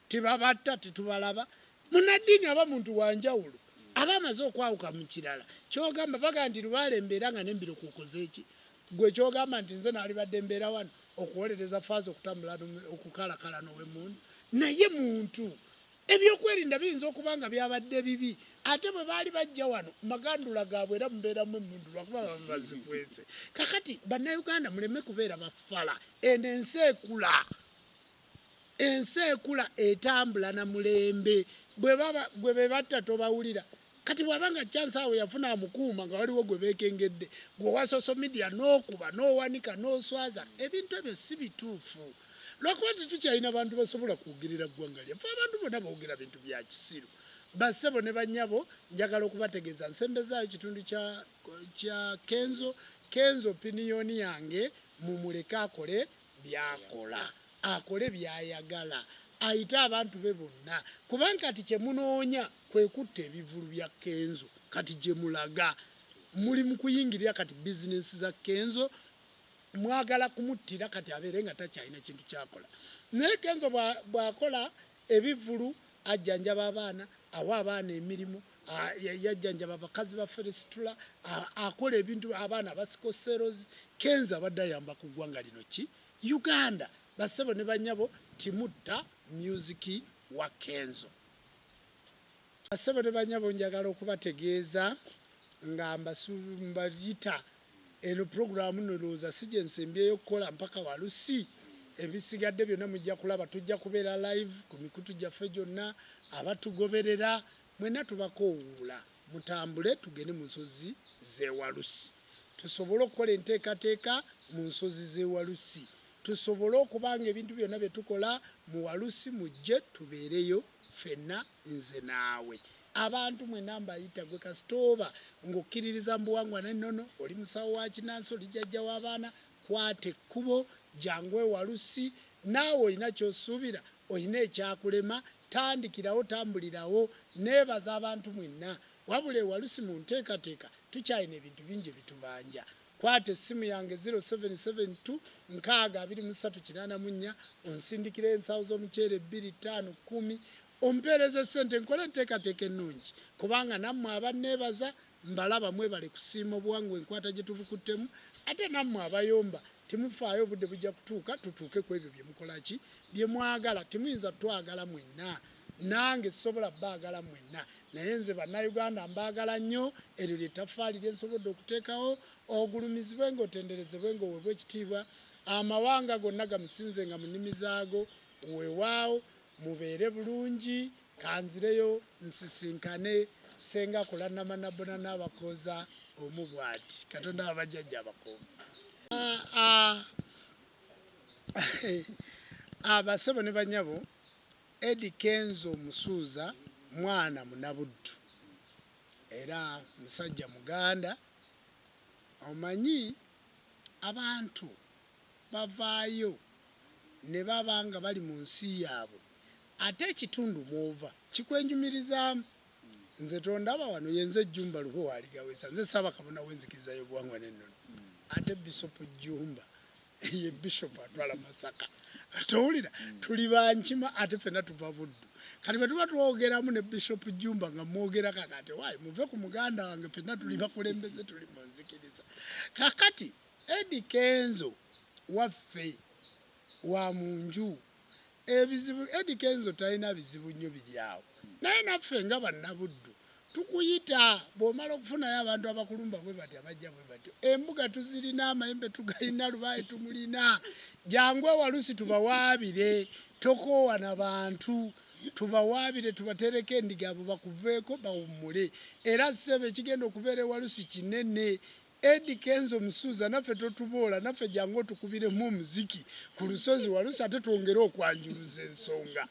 A: tebabatta, tetubalaba. Munaddiini aba muntu wanjawulo, aba amaze okwawuka mu kirala. Kyogamba baga nti lubaale embeera nga nembiro kukoze eki gwe kyogamba nti nze naalibadde mbeera wano okuwolereza Faaza okutambula okukalakala n'owemmundu? Naye muntu, ebyokwerinda biyinza okuba nga byabadde bibi. Ate bwe baali bajja wano, magandula gaabwe era mubeeramu emmundu, lwakuba baba bazikwese. Kakati Bannayuganda, muleme kubeera bafala. Eno ensi ekula, ensi ekula, etambula na mulembe. Bwe baba gwe be batta tobawulira. Kati bw'aba nga chance awo yafuna amukuuma nga waliwo gwe beekengedde, gwe owa social media n'okuba n'owanika n'oswaza, ebintu ebyo si bituufu, lwakuba tetukyalina bantu basobola kwogerera ggwanga lyaffe. Abantu bonna boogera bintu bya kisiru. Bassebo ne bannyabo, njagala okubategeeza nsembezaayo kitundu kya Kenzo. Kenzo, opinion yange, mumuleke akole byakola, akole byayagala, ayite abantu be bonna, kubanga kati kyemunoonya kwe kutta ebivulu bya Kenzo. Kati gye mulaga muli mu kuyingirira kati bizinensi za Kenzo, mwagala kumuttira kati abeere nga takyalina kintu kyakola. Naye Kenzo bw'akola ebivulu, ajjanjaba abaana, awa abaana emirimu, yajjanjaba abakazi ba fistula, akola ebintu abaana ba sickle cells. Kenzo abadde ayamba ku ggwanga lino ki Uganda. Bassebo ne bannyabo, timutta music wa Kenzo. Bassebo ne bannyabo, njagala okubategeeza nga mbayita eno puroguramu. Nolowooza si gye nsembyeyo okukola mpaka Walusi. Ebisigadde byonna mujja kulaba, tujja kubeera live ku mikutu gyaffe gyonna. Abatugoberera mwenna tubakoowoola, mutambule tugende mu nsozi z'ewalusi, tusobole okukola enteekateeka mu nsozi z'ewalusi, tusobole okuba nga ebintu byonna bye tukola mu Walusi. Mujje tubeereyo ffenna, nze naawe. Abantu mwenna mbayita. Gwe kasitooba ng'okkiririza mu buwangwa n'ennono, oli musawo wa kinansi, oli jjajja w'abaana, kwata ekkubo, jangu ewalusi. Naawe olina ky'osuubira, olina ekyakulema, tandikirawo, tambulirawo. Neebaza abantu mwenna. Wabula ewalusi mu nteekateeka tukyalina ebintu bingi ebitubanja. Kwata essimu yange 0772 6 23 84, onsindikira ensawo z'omuceere 2, 5, 10, ompeereza sente nkole enteekateeka ennungi, kubanga nammwe abanneebaza mbalaba. Mwebale kusiima obuwangwa, enkwata gye tubukuttemu. Ate nammwe abayomba, timufaayo, obudde bujja kutuuka tutuuke ku ebyo bye mukola ki bye mwagala. Timuyinza twagala mwenna, nange sisobola baagala mwenna, naye nze Bannayuganda mbaagala nnyo. Eryo lyetaffaali lye nsobodde okuteekawo. Ogulumizibwe ng'otenderezebwe ng'oweebwa ekitiibwa. Amawanga gonna gamusinze nga mu nnimi zaago. Weewaawo, mubeere bulungi. Kanzireyo nsisinkane Senga Kulanama Nabona n'abakooza omu bw'ati. Katonda wabajjajja abakuumi. Abasebo ne banyabo. Eddy Kenzo Musuuza mwana Munabuddu era musajja Muganda. Omanyi abantu bavaayo ne baba nga bali mu nsi yaabwe, ate ekitundu mw'ova kikwenjumirizaamu. Nze tondaba wano, yenze Jjumba Lubowa Aligawesa, nze Ssaabakabona w'enzikiriza y'obuwangwa n'ennono, ate Bisopu Jjumba ye Bishop atwala Masaka. Towulira, tuli bankima ate ffenna tuva Buddu. Kati bwe tuba twogeramu ne Bishop Jjumba nga mwogera kakati, waayi muve ku muganda wange, ffenna tuli bakulembeze, tuli mu nzikiriza. Kakati Eddy Kenzo waffe wa mu nju. Ebizibu Eddy Kenzo talina bizibu nnyo biri awo, naye naffe nga Bannabuddu tukuyita bw'omala okufunayo abantu abakulumba bwe batyo, abajja bwe batyo. Embuga tuzirina, amayembe tugalina, lubaale tumulina. Jangu ewalusi tubawaabire, tokoowa na bantu, tubawaabire tubatereko endiga abo bakuveeko bawummule. Era ssebo ekigenda okubeera ewalusi kinene. Eddy Kenzo Musuuza naffe totuboola, naffe jangu otukubiremu omuziki ku lusozi Walusi ate twongere okwanjuluza ensonga.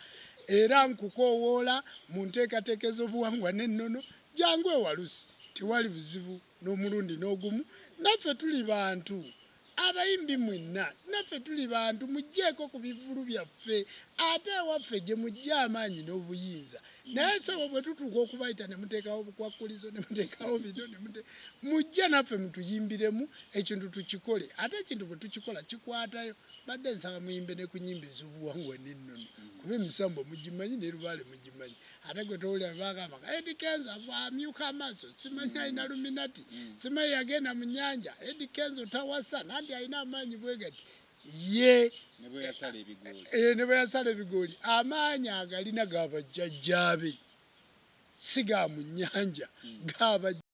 A: Era nkukoowoola mu nteekateeka ez'obuwangwa n'ennono, jangu e Walusi, tewali buzibu n'omulundi n'ogumu, naffe tuli bantu. Abayimbi mwenna naffe tuli bantu, muggyeko ku bivvulu byaffe ate ewaffe gye mujja amaanyi n'obuyinza. Naye ssebo bwe tutuuka okubayita ne muteekawo obukwakkulizo ne muteekawo bino ne mute mujje naffe mutuyimbiremu ekintu tukikole. Ate ekintu bwe tukikola kikwatayo. Mbadde nsaba muyimbe ne ku nnyimba ez'obuwangwa n'ennono kuba emisambwa mugimanyi ne lubaale mugimanyi. Ate gwe towulira bwe bagamba nga Eddy Kenzo amyuka amaaso, simanyi alina luminati, simanyi yagenda mu nnyanja, Eddy Kenzo tawasa nanti alina amaanyi bwe gati. Ye
B: ne bwe yasala ebigooli.
A: Ne bwe yasala ebigooli amaanyi agalina ga bajjajjaabe, si ga mu nnyanja, ga bajjajjaabe.